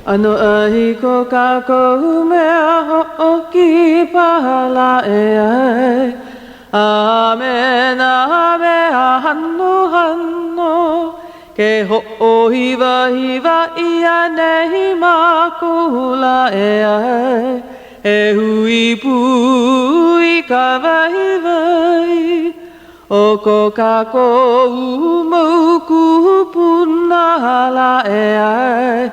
ʻAnoʻai ko kākou mea hoʻokipa lā e ʻae, A me nā mea hanohano, Ke hoʻohiwahiwa ʻia nei mākou lā e ʻae, E hui pū i ka waiwai o ko kākou mau kūpuna lā e ʻae,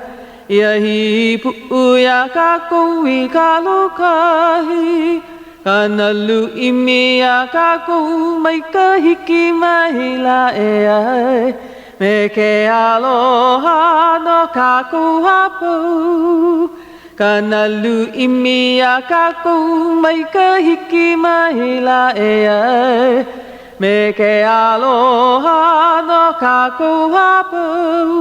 Ia hīpuʻu iā kākou i ka lōkahi, Ka nalu ʻimi iā kākou mai ka hiki mai lā e ʻae, Me ke aloha no kākou a pau, Ka nalu ʻimi iā kākou mai ka hiki mai lā e ʻae, Me ke aloha no kākou a pau.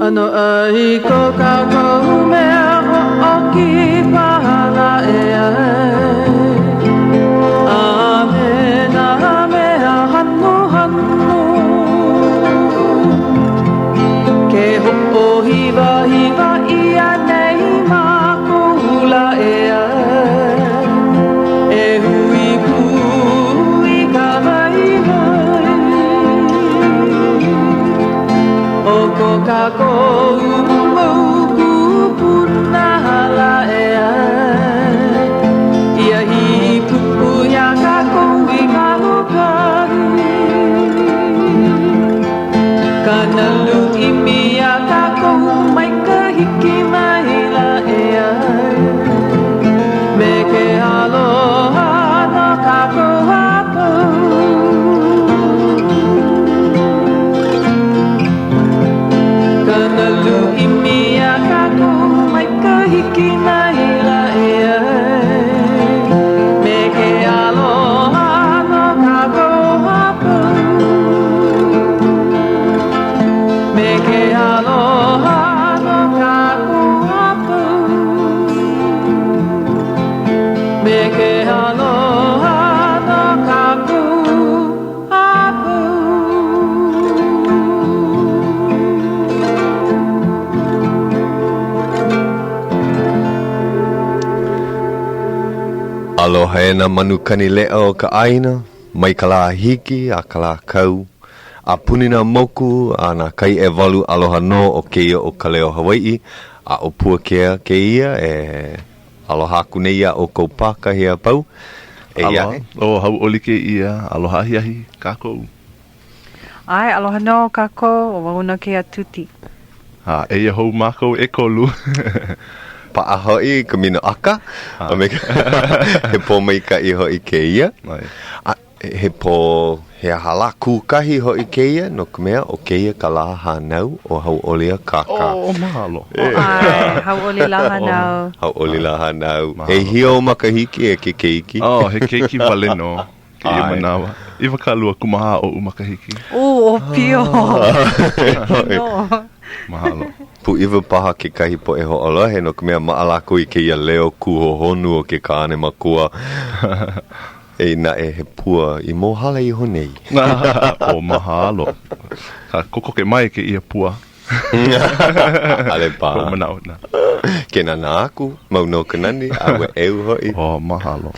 ʻAnoʻai ko kākou mea hoʻokipa lā e ʻae, A me nā mea hanohano, Ke hoʻohiwahiwa ʻia nei mākou lā e ʻae, E hui pū i ka waiwai O ko kākou mau kūpuna lā e ʻae, Ia hīpuʻu iā kākou i ka lōkahi. Ka nalu ʻimi iā kākou mai ka hiki mai lā e ʻae, Me ke aloha no kākou a pau. Ka nalu ʻimi iā kākou mai ka hiki mai lā e ʻae, Me ke aloha no kākou a pau. Me ke aloha no kākou a pau. Me ke aloha no kākou a pau. Aloha e nā manu kanileʻa o ka ʻāina, mai ka lā hiki a ka lā kau, a puni nā moku a nā kai ʻewalu aloha nō o kēia ʻo Ka Leo Hawaiʻi, a ʻo Puakea kēia e aloha aku nei iā ʻoukou pākahi a pau. Eia aʻe. Aloha, ʻo Hauʻoli kēia, aloha ahiahi kākou. ʻAe, aloha nō kākou, ʻo wau nō kēia Tuti. A eia hou mākou ʻekolu. Paʻa hoʻi ka minoʻaka, a me ka he pōmaikaʻi hoʻi kēia. A he pō, he aha lā, kūkahi hoʻi kēia, no ka mea, ʻo kēia ka lā hānau o Hauʻoli Akāka. Oh, mahalo. ʻAe, hauʻoli lā hānau. Hauʻoli lā hānau. ʻEhia ou makahiki e ke keiki? Oh, he keiki wale nō kēia manawa. 24 oʻu makahiki. Oh, ʻōpio. Nō. Mahalo. Pūʻiwa paha kekahi poʻe hoʻolohe no ka mea maʻa lākou i kēia leo kūhohonu o ke kāne makua. Eia naʻe he pua i mōhala iho nei. Oh, mahalo. Ka kokoke mai kēia pua. ʻAʻole paha. Koʻu manaʻo nā. Ke nānā aku, mau nō ka nani, a ua ʻeu hoʻi. Oh, mahalo.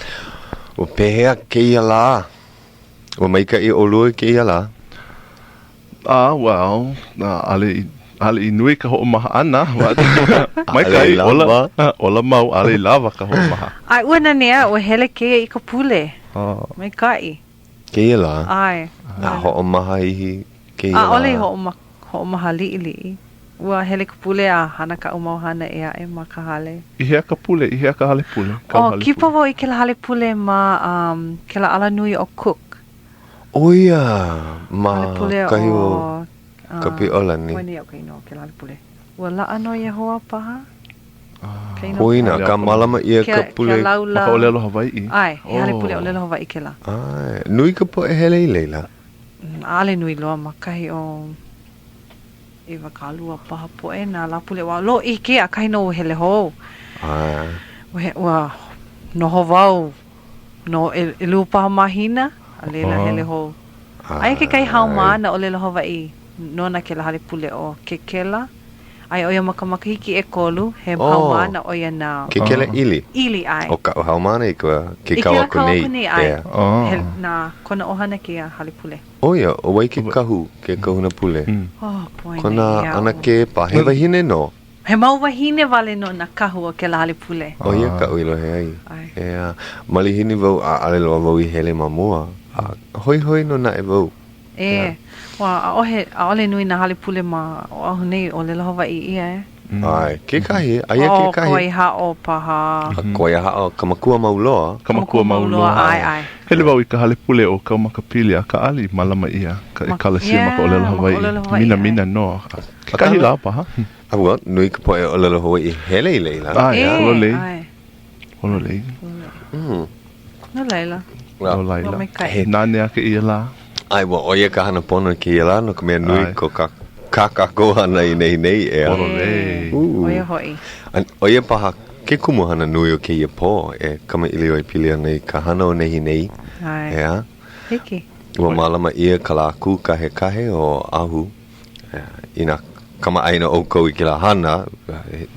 Ua pehea kēia lā? Ua maikaʻi ʻolua i kēia lā? Ah, well, ʻaʻole i, ʻaʻole i nui ka hoʻomaha ʻana. Maikaʻi, ola, ola mau, ʻaʻole i lawa ka hoʻomaha. ʻAe, ua nanea, ua hele kēia i ka pule. Maikaʻi. Kēia lā? ʻAe. A hoʻomaha ihi kēia lā? ʻAʻole i hoʻomaha liʻiliʻi. Ua hele ka pule a hana kaʻu mau hana ʻē aʻe ma ka hale. I hea ka pule? I hea ka hale pule? Oh, kipa wau i kēlā hale pule ma um, kēlā alanui ʻo Cook. ʻO ia ma kahi o Kapiʻolani. Ua laʻa no Iēhova paha? Poina, ka mālama ʻia ka pule. Ma ka ʻōlelo Hawaiʻi. ʻAe, he hale pule ʻōlelo Hawaiʻi kēlā. ʻAe, nui ka poʻe hele i laila? ʻAʻole nui loa ma kahi o 20 paha poʻe nā lāpule. Ua lōʻihi kēia, ʻakahi nō ua hele hou. ʻAe. Ua noho wau No ʻelua paha mahina, a laila hele hou. Aia kekahi haumāna ʻōlelo Hawaiʻi nona kēlā hale pule ʻo Kekela. Aia ʻo ia ma ka makahiki ʻekolu, he Oh. haumāna ʻo ia na. Ke kela ʻili. ʻIli, ʻae. ʻO kaʻu haumāna i ka, ke I kau kēlā aku kau nei. aku nei, ʻae. Yeah. Oh. He, na kona ʻohana kēia hale pule. ʻO ia, ʻo wai ke kahu, ke kahuna pule? Oh, poina Kona iaʻu. ʻanakē paha, he wahine nō. He mau wahine wale nō nā kahu o kēlā hale pule. ʻO ia kaʻu i lohe ai. ʻAe. ʻEā, malihini wau ʻaʻole loa wau i hele ma mua, a hoihoi nō naʻe wau. ʻE, ua, ʻaʻohe, ʻaʻole nui nā hale pule ma Oʻahu nei, ʻōlelo Hawaiʻi ʻia, e. ʻAe, kekahi, aia ʻO kekahi. Kawaiahaʻo paha. A Kawaiahaʻo, ka makua mau loa. Ka makua mau loa. ʻAe, ʻae. Hele wau i ka hale pule ʻo Kaumakapili a ʻaʻole i mālama ʻia ka ʻekalesia ma ka ʻōlelo Hawaiʻi. Minamina nō. Kekahi lā paha. A ua nui ka poʻe ʻōlelo Hawaiʻi hele i laila. ʻAe, pololei. ʻAe. Pololei. No laila. No laila. He nanea kēia lā. ʻAe, ua ʻo ia ka hana pono i kēia lā, no ka mea nui ko kā kā kākou hana i nehinei, ʻeā. Pololei. ʻO ia hoʻi. ʻO ia paha ke kumuhana nui o kēia pō e kamaʻilio e pili ana i ka hana o nehinei, ʻeā. Hiki. Ua mālama ʻia ka lā kūkahekahe o Oʻahu. Inā kamaʻāina ʻoukou i kēlā hana,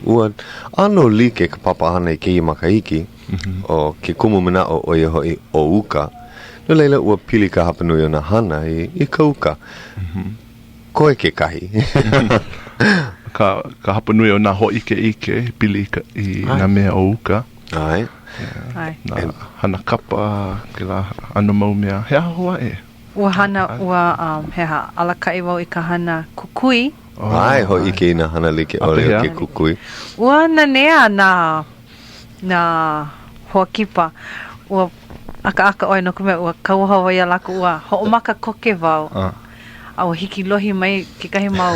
ua ʻano like ka papahana i kēia makahiki, ʻo ke kumu manaʻo ʻo ia hoʻi ʻo uka. No laila, ua pili ka hapanui o nā hana i, i ka uka. Koe kekahi. Ka, ka hapanui o nā hōʻikeʻike pili i, ka, i nā mea o uka. ʻAe. ʻAe. Nā hana kapa, kēlā ʻano mau mea. He aha hou aʻe? Ua hana, ua, um, he aha, alakaʻi wau i ka hana kukui. ʻAe, hōʻike i nā hana like ʻole o ke kukui. Ua nanea nā, nā hoa kipa. Ua ʻakaʻaka ʻoe no ka mea, ua kauoha wau iā lākou, ua hoʻomaka koke wau. A ua hiki lohi mai kekahi mau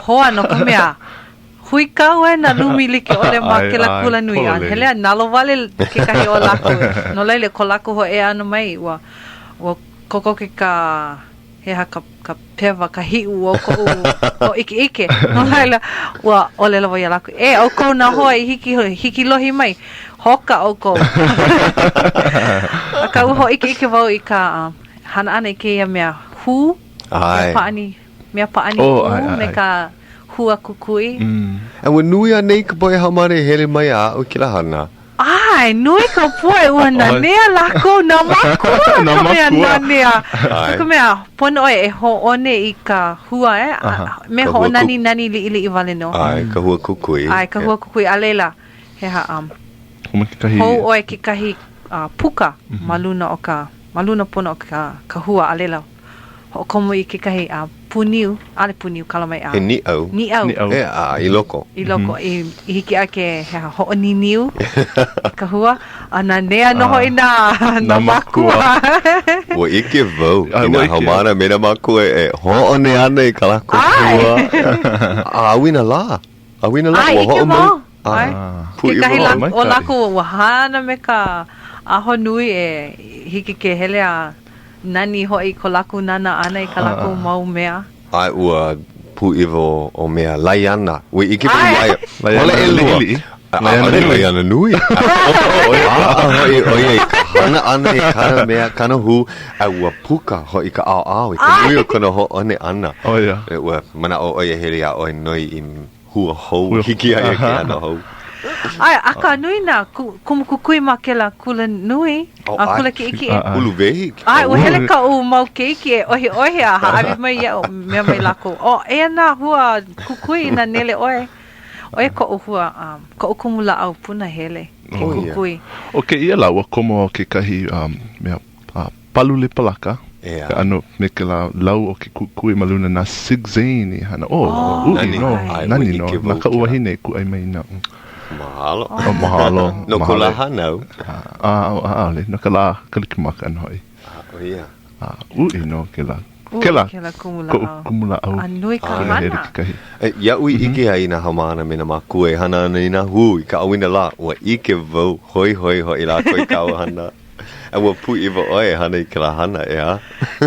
hoa no ka mea, Huikau e nā lumi like ʻole ma kēlā kulanui a hele a nalowale kekahi o lākou. No laila, ko lākou hōʻea ʻana mai, ua, ua kokoke ka, he aha ka, ka pewa, ka hiʻu o koʻu hōʻikeʻike. No laila, ua ʻōlelo wau iā lākou, E, ʻoukou nā hoa i hiki, hiki lohi mai, hoka ʻoukou. Akā, ua hōʻikeʻike wau i ka hana ʻana i kēia mea hū, mea pāʻani, mea pāʻani hū me ka hua kukui. A ua nui anei ka poʻe haumāna i hele mai a aʻo i kēlā hana? ʻAe, nui ka poʻe, ua nanea lākou, nā mākua ka mea nanea. No ka mea, pono ʻoe e hōʻone i ka hua, e, me hoʻonaninani liʻiliʻi wale nō. ʻAe, ka hua kukui. ʻAe, ka hua kukui. A laila, he aha, hou ʻoe kekahi puka ma luna o ka, ma luna pono o ka hua, a laila, Hoʻokomo i kekahi a pūniu, ʻaʻole pūniu, kala mai a. He nīʻau. Nīʻau. Nīʻau. E, a i loko. I loko, i, i hiki ai ke he aha, hoʻoniniu i ka hua, a nanea nō hoʻi nā, nā mākua. Ua ʻike wau i nā haumāna me nā mākua e hōʻone ana i kā lākou hua. A ʻauinalā. ʻAuinalā, ʻAe, ua ʻike hoʻomau. wau. ʻAe. Pūʻiwa Kekahi wau. lā, o lākou ua hana me ka ahonui e hiki ke hele a Nani hoʻi ko lākou nānā ʻana i kā lākou mau mea. ʻAe, ua pūʻiwa ʻo mea Laiana. Ua ʻike wau iā ia. Laiana ʻAʻole ʻelua. liʻiliʻi. ʻAʻole Laiana nui. A hoʻi ʻo ia i ka hana ʻana i kāna mea, kāna hū, a ua puka hoʻi ka ʻaoʻao i ka nui o kona hōʻone ʻana. ʻO ia. Ua manaʻo ʻo ia hele iā ʻoe noi i hua hou, hiki iā ia ke hana hou. ʻAe, akā nui nā kumu kukui ma kēlā kula nui, a kula kiʻekiʻe. Uluwehi. ʻAe, ua hele kaʻu mau keiki e ʻohiʻohi a hāʻawi mai iaʻu, mea mai lākou, ʻO, eia nā hua kukui inā nele ʻoe. ʻO ia koʻu hua, koʻu kumu lāʻau punahele, ke kukui. ʻO kēia lā, ua komo kekahi mea Palule palaka ka ʻano me kēlā lau o ke kukui ma luna na Sig Zane i hana. Oh, uʻi nō, nani nō. Na kaʻu wahine i kūʻai mai naʻu. Mahalo. Oh, mahalo. No ko lā hānau? ʻAʻole, no ka lā Kalikimaka nō hoʻi. ʻO ia. Uʻi nō kēlā. Kēlā koʻu kumulāʻau. A nui ka hana. Iaʻu i ʻike ai i nā haumāna me nā mākua e hana ana i nā hū i ka ʻauinalā, ua ʻike wau, hoihoi hoʻi lākou i kāu hana. A ua pūʻiwa ʻoe e hana i kēlā hana, ʻeā?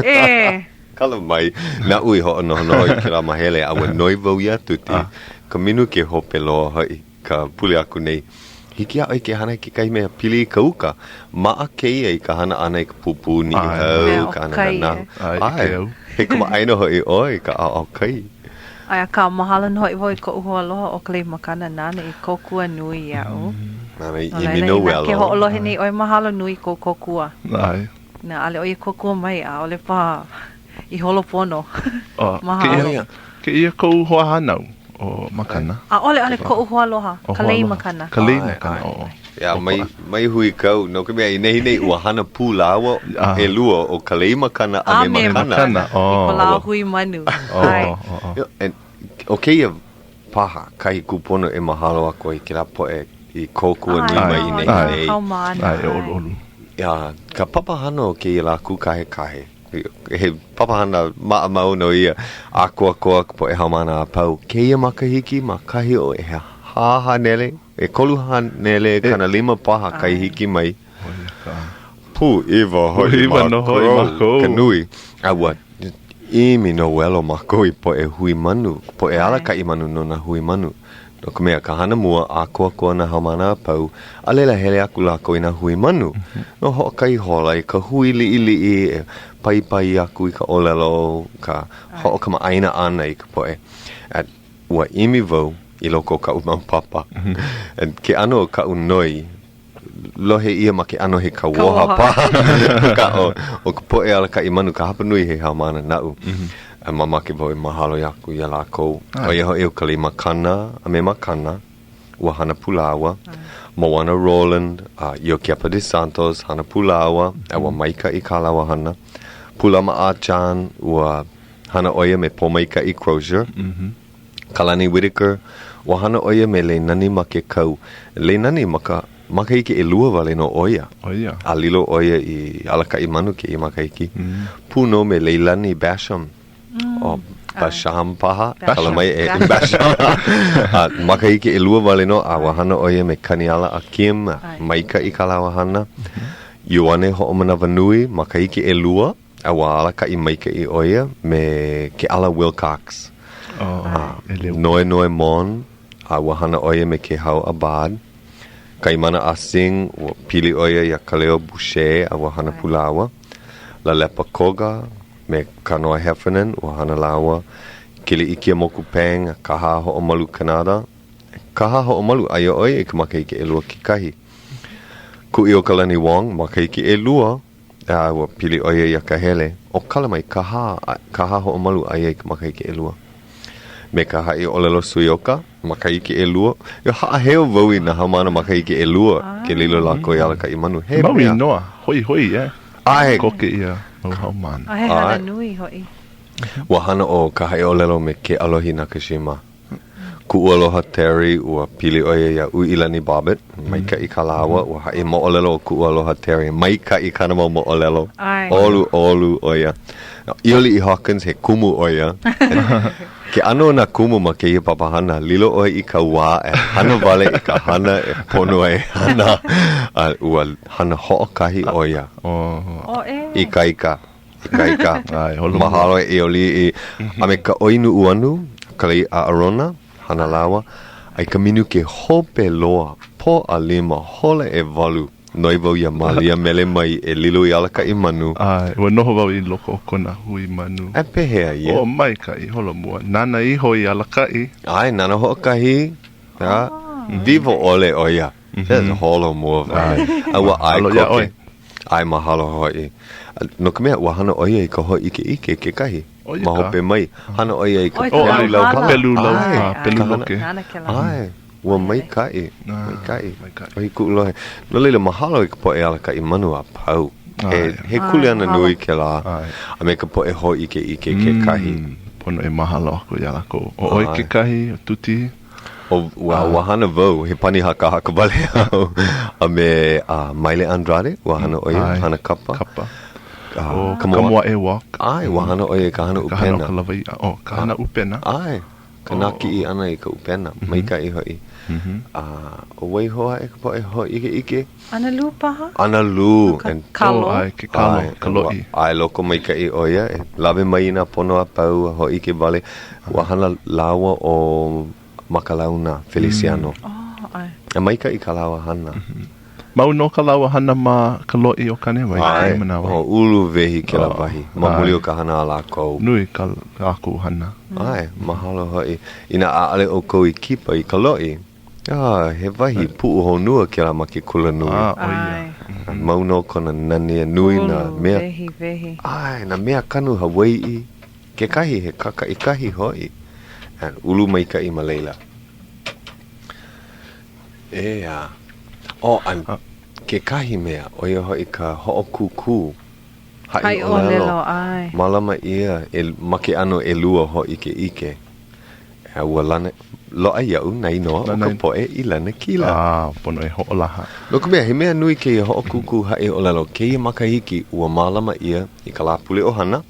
E. Kala mai, naʻu i hoʻonohonoho i kēlā mahele, a ua noi wau iā Tuti, ka minuke hope loa hoʻi, ka pule aku nei. Hiki iā ʻoe ke hana i kekahi mea pili i ka uka. Maʻa kēia i ka hana ʻana i ka pūpū Niʻihau, ka hana nanahu. ʻAe, He kamaʻāina hoʻi ʻoe i ka ʻaoʻao kai. ʻAe, akā, mahalo nō hoʻi wau i koʻu hoaaloha ʻo Kalei Makana nāna i kōkua nui iaʻu. Nāna i No ʻimi laila, inā noelo. ke hoʻolohe nei ʻoe, mahalo nui i kou kōkua. ʻAe. Inā ʻaʻole ʻoe i kōkua mai, ʻaʻole paha i holo pono. Oh, Mahalo. Kēia, kēia kou hoahānau ʻo Makana? ʻAʻole, ʻaʻole koʻu hoaaloha, Kalei Hoaaloha. Makana. Kalei ʻAe, Makana, ʻae. oh. Yeah, mai, mai huikau, no ka mea, i nehinei ua hana pū lāua ʻelua ʻo Kalei Makana a me A me Makana. Makana, I ko oh. lāua hui manu. Oh, ʻAe. oh, oh. And, ʻo kēia paha kahi kūpono e mahalo aku ai kēlā poʻe i kōkua nui mai i nehinei. Haumāna, ʻAe, e ʻoluʻolu. Yeah, ka papahana o kēia lā kūkahekahe. He papahana maʻamau nō ia, ʻākoakoa ka poʻe haumāna a pau. Kēia makahiki ma kahi o ʻehā hanele, 300 kanalima paha kai hiki mai. Pūʻiwa hoʻi mākou ka nui. A ua ʻimi nowelo mākou i poʻe hui manu, poʻe alakaʻi manu no nā hui manu. No ka mea, ka hana mua, ʻākoakoa nā haumāna a pau, a laila hele aku lākou i nā hui manu. No hoʻokahi hola i ka hui liʻiliʻi e paipai aku i ka ʻōlelo, ka hoʻokamaʻāina ʻana i ka poʻe. A ua ʻimi wau i loko o kaʻu mau papa. Ke ʻano o kaʻu noi, lohe ʻia ma ke ʻano he kauoha paha. Akā, ʻo, ʻo ka poʻe alakaʻi manu, ka hapanui he haumāna naʻu. A mamake wau e mahalo aku iā lākou. ʻO ia hoʻi ʻo Kalei Makana a me Makana, ua hana pū lāua. Moana Rowland, a Iokepa De Santos, hana pū lāua, a ua maikaʻi kā lāua hana. Pūlama Ah Chan, ua hana ʻo ia me Pōmaikaʻi Crozier. Kalani Whitaker, ua hana ʻo ia me Leinani ma ke kau. Leinani ma ka makahiki ʻelua wale nō ʻo ia. ʻO ia. A lilo ʻo ia i alakaʻi manu kēia makahiki. Pū nō me Leilani Basham. ʻO Basham paha. Kala mai e Basham. A makahiki ʻelua wale nō, a ua hana ʻo ia me Kaniala Ah Kim. Maikaʻi kā lāua hana. Ioane Hoʻomanawanui, makahiki ʻelua. A ua alakaʻi maikaʻi ʻo ia me Keʻala Wilcox. Oh, Noenoe Mon, a ua hana ʻo ia me Kehau Abad. Kaimana Ah Sing, ua pili ʻo ia iā Kaleo Boucher, a ua hana pū lāua. Lalepa Koga me Kanoa Heffernan, ua hana lāua. Keliʻikemoku Pang, Kaha Hoʻomalu Kanada. Kaha Hoʻomalu, aia ʻo ia i ka makahiki ʻelua kekahi. Kuʻiokalani Wong, makahiki ʻelua. A ua pili ʻo ia iā Kahele, ʻo Kalamai Kaha, Kaha Hoʻomalu aia i ka makahiki ʻelua. Me ka haʻi ʻōlelo Suioka, makahiki ʻelua. Ua haʻaheo wau i nā haumāna makahiki ʻelua ke lilo lākou i alakaʻi manu. He mau inoa hoihoi, eh? ʻAe. Ko kēia mau haumāna. A he hana nui hoʻi. Ua hana ʻo Kahaʻiʻōlelo me Keʻalohi Nakashima. Kuʻualoha Terry, ua pili ʻo ia iā Uʻilani Bobbitt, maikaʻi kā lāua, ua haʻi moʻolelo ʻo Kuʻualoha Terry, maikaʻi kāna mau moʻolelo, ʻoluʻolu ʻo ia. ʻIoliʻi Hawkins, he kumu ʻo ia. Ke ʻano o nā kumu ma kēia papahana, lilo ʻoe i ka wā e hana wale i ka hana e pono ai hana, a ua hana hoʻokahi ʻo ia. Ikaika. Ikaika. Mahalo e ʻIoliʻi. A me ka ʻOi Nuʻuanu, Kalei ʻAʻarona, hana lāua. A i ka minuke hope loa, Pōʻalima, hola ʻewalu, noi wau iā Mālia mele mai e lilo i alakaʻi manu. ʻAe, ua noho wau i loko o kona hui manu. A pehea ia? Oh, maikaʻi, holomua. Nāna iho i alakaʻi. ʻAe, nāna hoʻokahi. A, wiwo ʻole ʻo ia. Holomua wale. A ua ʻae koke. ʻAe, mahalo hoʻi. No ka mea, ua hana ʻo ia i ka hōʻikeʻike kekahi. Ma hope mai, hana ʻo ia i ka pelu lau hala. Pelu lau, pelu loke. ʻAe, ua maikaʻi, maikaʻi. Wahi kuʻu lohe. No laila, mahalo i ka poʻe alakaʻi manu a pau. He, he kuleana nui kēlā. A me ka poʻe hōʻikeʻike kekahi. Pono e mahalo aku iā lākou. ʻO ʻoe kekahi, ʻo Tuti. ʻO, ua, ua hana wau, he pani hakahaka wale au, a me uh, Maile Andrade, ua hana ʻo ia, hana kapa. Kapa. Uh, ʻO Kamoaʻe Walk. ʻAe, ua hana ʻo ia i ka hana ʻupena. Ka hana o ka lawaiʻa. Oh, ka hana ʻupena. ʻAe, ka nākiʻi ʻana i ka ʻupena, maikaʻi hoʻi. A ʻo wai hou aʻe ka poʻe hōʻikeʻike? ʻAnalū paha? ʻAnalū. Ka kalo. Oh, ʻae, ke kalo, ka loʻi. ʻAe, lokomaikaʻi ʻo ia, e lawe mai i nā pono a pau a hōʻike wale. Ua hana lāua ʻo Makalauna Feliciano. Oh, ʻae. A maikaʻi kā lāua hana. Mau nō kā lāua hana ma ka loʻi o Kānewai i kēia manawa. ʻAe, uluwehi kēlā wahi ma muli o ka hana a lākou. Nui kā lākou hana. ʻAe, mahalo hoʻi. Inā ʻaʻole ʻoukou i kipa i ka loʻi, a he wahi puʻuhonua kēlā ma ke kulanui. A, ʻo ia. Mau nō kona nani a nui nā mea. Uluwehiwehi. ʻAe, nā mea kanu Hawaiʻi, kekahi he kakaʻikahi hoʻi. And ulu maikaʻi ma laila. ʻEā. Oh, and kekahi mea, ʻo ia hoʻi ka hoʻokūkū haʻiʻōlelo. ʻae. Mālama ʻia e, ma ke ʻano ʻelua hōʻikeʻike. A ua lana, loaʻa iaʻu nā inoa o ka poʻe i lanakila. A, pono e hoʻolaha. No ka mea, he mea nui kēia hoʻokūkū haʻiʻōlelo. Kēia makahiki, ua mālama ʻia i ka Lāpule ʻOhana,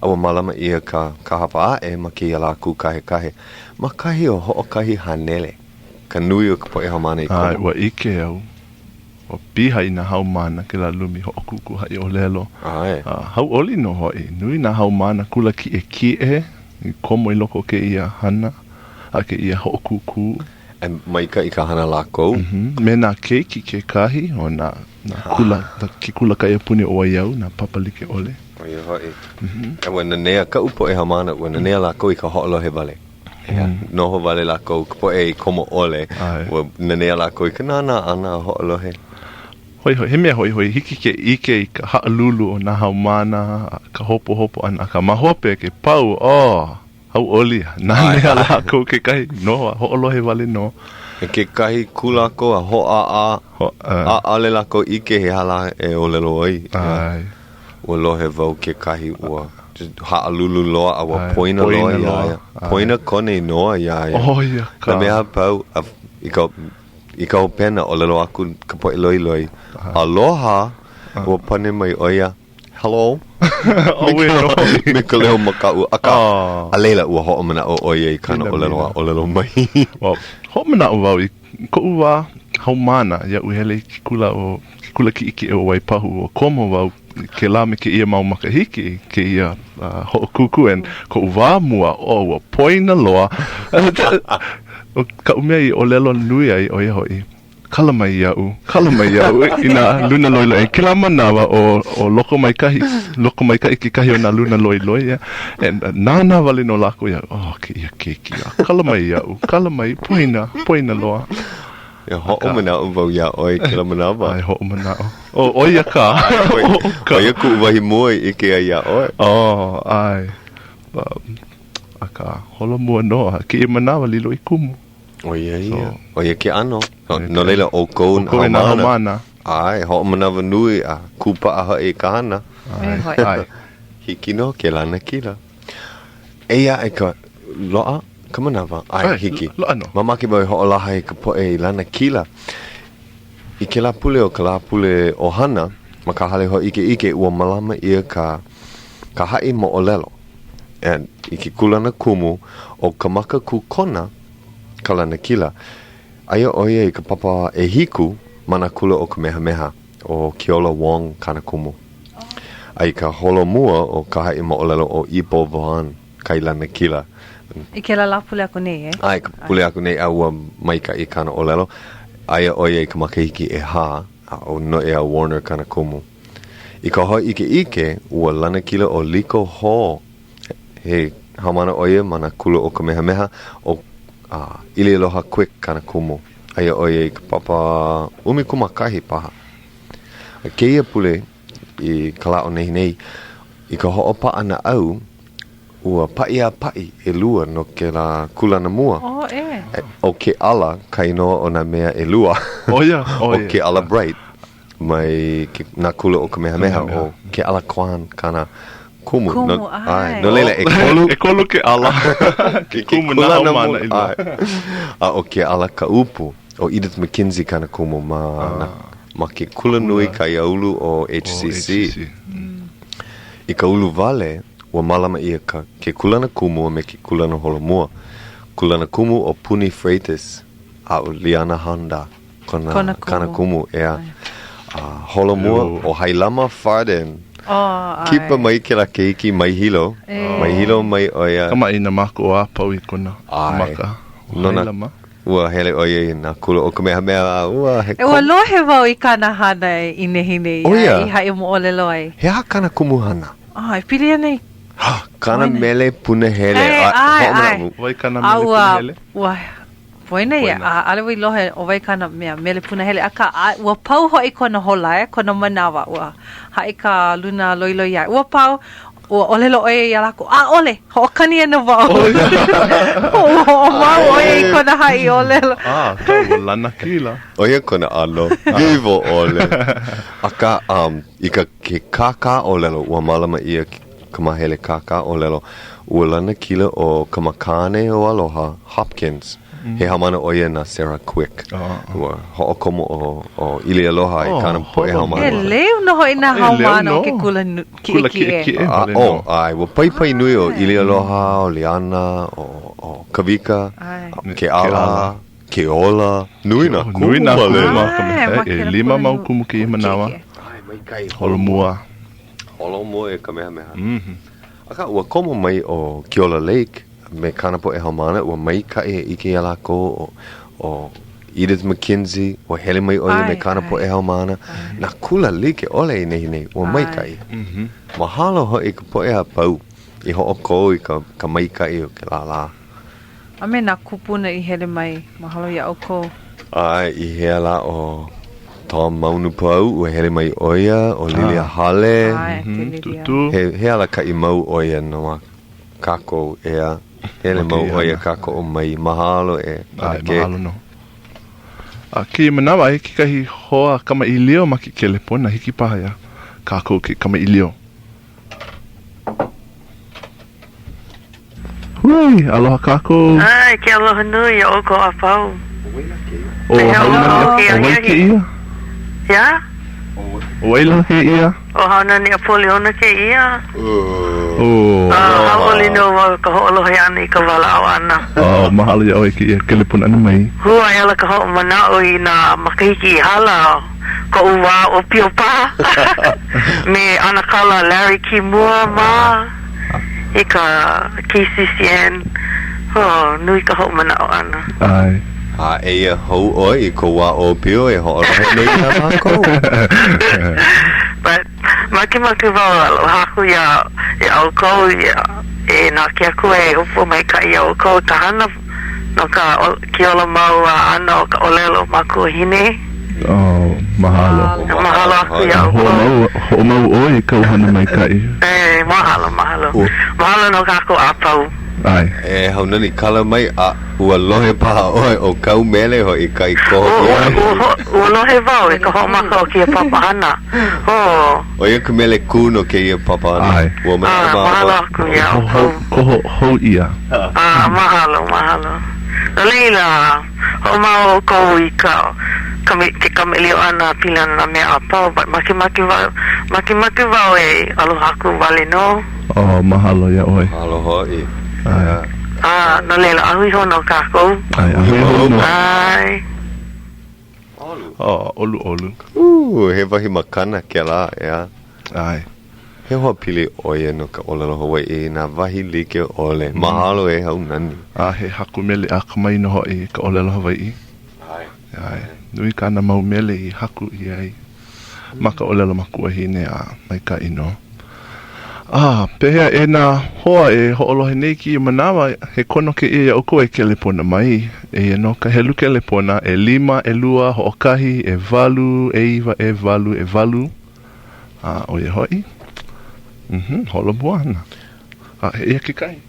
a ua mālama ʻia ka, ka hapa aʻe ma kēia lā Kūkahekahe, ma kahi o hoʻokahi hanele. Ka nui o ka poʻe haumāna i komo. ʻAe, ua ʻike au, ua piha i nā haumāna kēlā lumi hoʻokūkū haʻiʻōlelo. ʻAe. A hauʻoli nō hoʻi, nui nā haumāna kula kiʻekiʻe i komo i loko o kēia hana a kēia hoʻokūkū. E maikaʻi ka hana lākou. Me nā keiki kekahi o nā, nā kula, ke kula kaiapuni o Waiau, nā papa like ʻole. ʻO ia hoʻi. A ua nanea kaʻu poʻe haumāna, ua nanea lākou i ka hoʻolohe wale. ʻEā, noho wale lākou, ka poʻe i komo ʻole, ua nanea lākou i ka nānā ʻana a hoʻolohe. Hoihoi, he mea hoihoi, hiki ke ʻike i ka haʻalulu o nā haumāna, ka hopohopo ʻana, akā ma hope ke pau, oh, hauʻoli, nanea lākou kekahi, noho a hoʻolohe wale nō. E kekahi kū lākou a hōʻāʻā, ʻaʻole lākou ʻike he aha lā e ʻōlelo ai. ʻAe. Ua lohe wau kekahi ua haʻalulu loa a ua poina loa iā ia. Poina kona inoa iā ia. ʻO ia ka. Nā mea a pau, a i ka, i ka hopena, ʻōlelo aku ka poʻe loiloi, Aloha! Ua pane mai ʻo ia, Hello! ʻAuē nō hoʻi. Me ka leo makaʻu. Akā, a laila, ua hoʻomanaʻo ʻo ia i kāna ʻōlelo a ʻōlelo mai. Well, hoʻomanaʻo wau i koʻu wā haumāna iaʻu hele i ke kula o ke kula kiʻekiʻe o Waipahu, ua komo wau i kēlā me kēia mau makahiki i kēia hoʻokūkū and koʻu wā mua, oh, ua poina loa. ʻO kaʻu mea i ʻōlelo nui ai, ʻo ia hoʻi, Kala mai iaʻu, kala mai iaʻu i nā luna loiloi. I kēlā manawa, ʻo, ʻo Lokomaikahi, Lokomaikaʻi kekahi o nā luna loiloi, yeah. And nānā wale nō lākou iaʻu, oh, kēia keiki, kala mai iaʻu, kala mai, poina, poina loa. E hoʻomanaʻo wau iā ʻoe i kēlā manawa. ʻAe, hoʻomanaʻo. ʻO, ʻo ia kā. ʻO ia kuʻu wahi mua i ʻike ai iā ʻoe. Oh, ʻae. Akā, holomua nō a kēia manawa lilo i kumu. ʻO ia ia. ʻO ia ke ʻano. No laila, ʻoukou nā haumāna. ʻAe, hoʻomanawanui a kūpaʻa hoʻi i ka hana. ʻAe. ʻAe. Hiki nō ke lanakila. Eia aʻe ka loaʻa ka manawa. ʻAe, hiki. Loaʻa nō. Mamake wau e hoʻolaha i ka poʻe i lanakila. I kēlā pule o ka Lāpule ʻOhana ma ka Hale Hōʻikeʻike, ua mālama ʻia ka ka haʻi moʻolelo and i ke kūlana kumu ʻo Kamaka Kūkona ka lanakila. Aia ʻo ia i ka papa ʻehiku ma nā kula o Kamehameha, ʻo Keola Wong kāna kumu. A i ka holomua o ka haʻi moʻolelo ʻo Ipo Vaughn ka i lanakila. I kēlā Lāpule aku nei, e? ʻAe, ka pule aku nei, a ua maikaʻi kāna ʻōlelo. Aia ʻo ia i ka makahiki ʻehā, a ʻo Noʻeau Warner kāna kumu. I ka hōʻikeʻike, ua lanakila ʻo Liko Ho, he haumāna ʻo ia ma nā kula o Kamehameha, ʻo ʻIlialoha Quick kāna kumu. Aia ʻo ia i ka papa 11 paha. A kēia pule i ka lā o nehinei, i ka hoʻopaʻa naʻau, ua paʻi a paʻi ʻelua no kēlā kūlana mua. Oh, ʻē. ʻO Keʻala ka inoa o nā mea ʻelua. ʻO ia, ʻo ia. ʻO Keʻala Bright mai ke, nā kula o Kamehameha, ʻo Keʻala Kwan kāna kumu. Kumu, No, ʻae. ʻae. No laila, ʻekolu. ʻEkolu Keʻala. Ke kumu nā haumāna ʻelua. ʻAe. A ʻo Keʻala Kaʻupu, ʻo Edith McKenzie kāna kumu ma, nā, ma ke Kulanui Kaiāulu o HCC. I ka ulu wale, ua mālama ʻia ka, ke kūlana kumu a me ke kūlana holomua. Kūlana kumu ʻo Puni Freitas a ʻo Liana Honda kona, Kona kumu. kāna kumu, ʻeā. A holomua ʻo Hailama Farden. Oh, ʻae. Kipa mai kēlā keiki mai Hilo. E. Mai Hilo mai ʻo ia. Kamaʻāina mākou a pau i kona ʻAe. maka. ʻO Nona- Hailama. Ua hele ʻo ia i nā kula ʻo Kamehameha a ua he Ua lohe wau i kāna hana i nehinei ʻO ia? i haʻi moʻolelo ai. He aha kāna kumuhana? Ah, e pili ana i Ha, kāna mele punahele. ʻAe, ʻae, ʻae. Wai kāna A mele ua, punahele? ua poina ia, Poina. a ʻaʻole wau i lohe ʻo wai kāna mea mele punahele, akā, a, ua pau hoʻi kona hola, e, kona manawa, ua haʻi ka luna loiloi iā ia, ua pau, Ua ʻōlelo ʻo ia iā lākou, ʻAʻole, hoʻokani ana wau. Ua hoʻomau ʻo ia i kona haʻi ʻōlelo. A, ka ua lanakila. ʻO ia kona ʻano wiwo ʻole. Akā, um, i ka ke kākāʻōlelo, ua mālama ʻia ka māhele kākāʻōlelo, ua lanakila ʻo Kamakāne o Aloha, Hopkins, He haumāna ʻo ia na Sarah Quick. Ua hoʻokomo ʻo, ʻo ʻIli Aloha i kāna poʻe haumāna. He leu nō hoʻi nā haumāna o ke kula kiʻekiʻe. A, ʻo, ʻae, ua paipai nui ʻo ʻIli Aloha, ʻo Liana, ʻo, ʻo Kawika, Keʻala, Keola, nui nā kumu Nui nā kumu wale. ma ka mea. ʻElima mau kumu kēia manawa. ʻAe, maikaʻi. Holomua. Holomua e Kamehameha. Akā, ua komo mai ʻo Keola Lake me kāna poʻe haumāna, ua maikaʻi e ʻike iā lākou ʻo, ʻo Edith McKenzie, ua hele mai ʻo ia me kāna poʻe haumāna, nā kula like ʻole i nehinei, ua maikaʻi. Mahalo hoʻi ka poʻe a pau i hoʻokō i ka, ka maikaʻi o kēlā lā. A me nā kūpuna i hele mai, mahalo iā ʻoukou. ʻAe, i hea lā ʻo Tom Maunupau, ua hele mai ʻo ia, ʻo Lilia Hale. ʻAe, ʻAte Lilia. He, he alakaʻi mau ʻo ia no kākou, ʻeā. Hele mau ʻo ia kākoʻo mai. Mahalo e ʻAe, mahalo nō. A kēia manawa, aia kekahi hoa kamaʻilio ma ke kelepona, hiki paha iā kākou ke kamaʻilio. Hui, aloha kākou. ʻAe, ke aloha nui iā ʻoukou a pau. ʻO Haunani, ʻo wai kēia? Iā? ʻO wai lā kēia? ʻO Haunani Apoliona kēia. Oh. A hauʻoli nō wau i ka hoʻolohe ʻana i ka walaʻau ʻana. Oh, mahalo iā ʻoe i kēia kelepona ʻana mai. Hū aʻela ka hoʻomanaʻo i nā makahiki i hala. Koʻu wā ʻōpio paha me ʻAnakala Larry Kimura mā i ka KCCN. Oh, nui ka hoʻomanaʻo ʻana. ʻAe. A eia hou ʻoe i kou wā ʻōpio e hoʻolohe nei iā mākou. But, makemake wau e aloha aku iā iā ʻoukou, e na ke Akua e hoʻopōmaikaʻi iā ʻoukou i ka hana No ka ke ola mau ʻana o ka ʻōlelo makuahine. Oh, mahalo. Mahalo aku iā ʻoukou. Hoʻomau, hoʻomau ʻoe i kau hana maikaʻi. E, mahalo, mahalo. Mahalo no kākou a pau. ʻAe. E Haunani, kala mai, a ua lohe paha ʻoe ʻo kau mele hoʻi ka i koho ʻia ai. Ua, ua, ua lohe wau i ka hoʻomaka o kēia papahana. Oh. ʻO ia ka mele kū no kēia papahana. ʻAe. Ua manaʻo Ah, mahalo aku iā ʻoukou. Koho hou ʻia. Ah, mahalo, mahalo. No laila, hoʻomau ʻoukou i ka, kame, ke kamaʻilio ʻana pili ana nā mea a pau, but makemake wau, makemake wau e aloha aku wale nō. Oh, mahalo iā ʻoe. Mahalo hoʻi. ʻAe. Ah, no laila, a hui hou nō kākou. ʻAe, a hui hou nō. ʻAe. Oh, ʻoluʻolu. Ū, he wahi makana kēlā, ʻeā? ʻAe. He hoa pili ʻo ia no ka ʻōlelo Hawaiʻi i nā wahi like ʻole. Mahalo e Haunani. A he haku mele akamai nō hoʻi i ka ʻōlelo Hawaiʻi. ʻAe. ʻAe. Nui kāna mau mele i haku ʻia ai ma ka ʻōlelo makuahine a maikaʻi nō. A, pehea e nā hoa e hoʻolohe nei i kēia manawa, he kono kēia iā ʻoukou e kelepona mai. Eia nō ka helu kelepona, ʻelima, ʻelua, hoʻokahi, ʻewalu, ʻeiwa, ʻewalu, ʻewalu. A, ʻo ia hoʻi, mm-hmm, holomua ana. A, eia kekahi.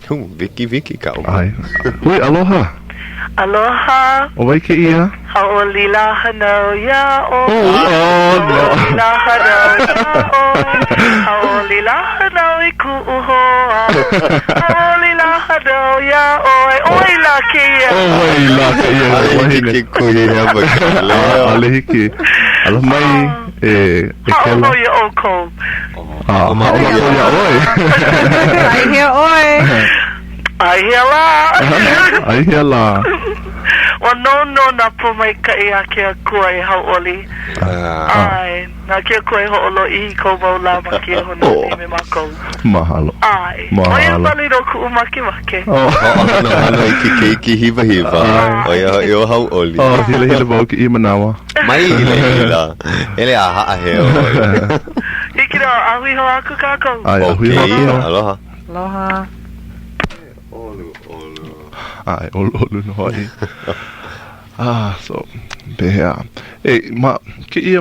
Hū, wikiwiki kaʻu. ʻAe. Hui, aloha. Aloha. ʻO wai kēia? Hauʻoli lā hānau iā ʻoe. Oh, oh, no. Hauʻoli lā hānau iā ʻoe. Hauʻoli lā hānau i kuʻu hoa. Hauʻoli lā hānau iā ʻoe. ʻO wai lā kēia? ʻO wai lā kēia ʻAʻole wahine? hiki ke kuhi hewa i ka leo. ʻAʻole hiki. Aloha mai e e Haʻo Kela. nō iā ʻoukou. A, haʻo mākou iā ʻoe. Ai hea ʻoe? Ai hea lā. Ai hea lā. Ua nou nō nā pōmaikaʻi a ke Akua e hauʻoli. ʻAe, na ke Akua e hoʻolōʻihi i kou mau lā ma kēia honua nei me mākou. Mahalo. ʻAe. ʻO ia wale nō kuʻu makemake. Hoʻohanohano i ke keiki hiwahiwa. ʻO ia hoʻi ʻo Hauʻoli. Oh, hilahila wau kēia manawa. Mai hilahila. Hele a haʻaheo ʻoe. Hiki nō, a hui hou aku kākou. ʻAe, a hui hou aku. Aloha. Aloha. ʻOluʻolu. ʻAe, ʻoluʻolu nō hoʻi. Ah, so, pehea. E, ma kēia,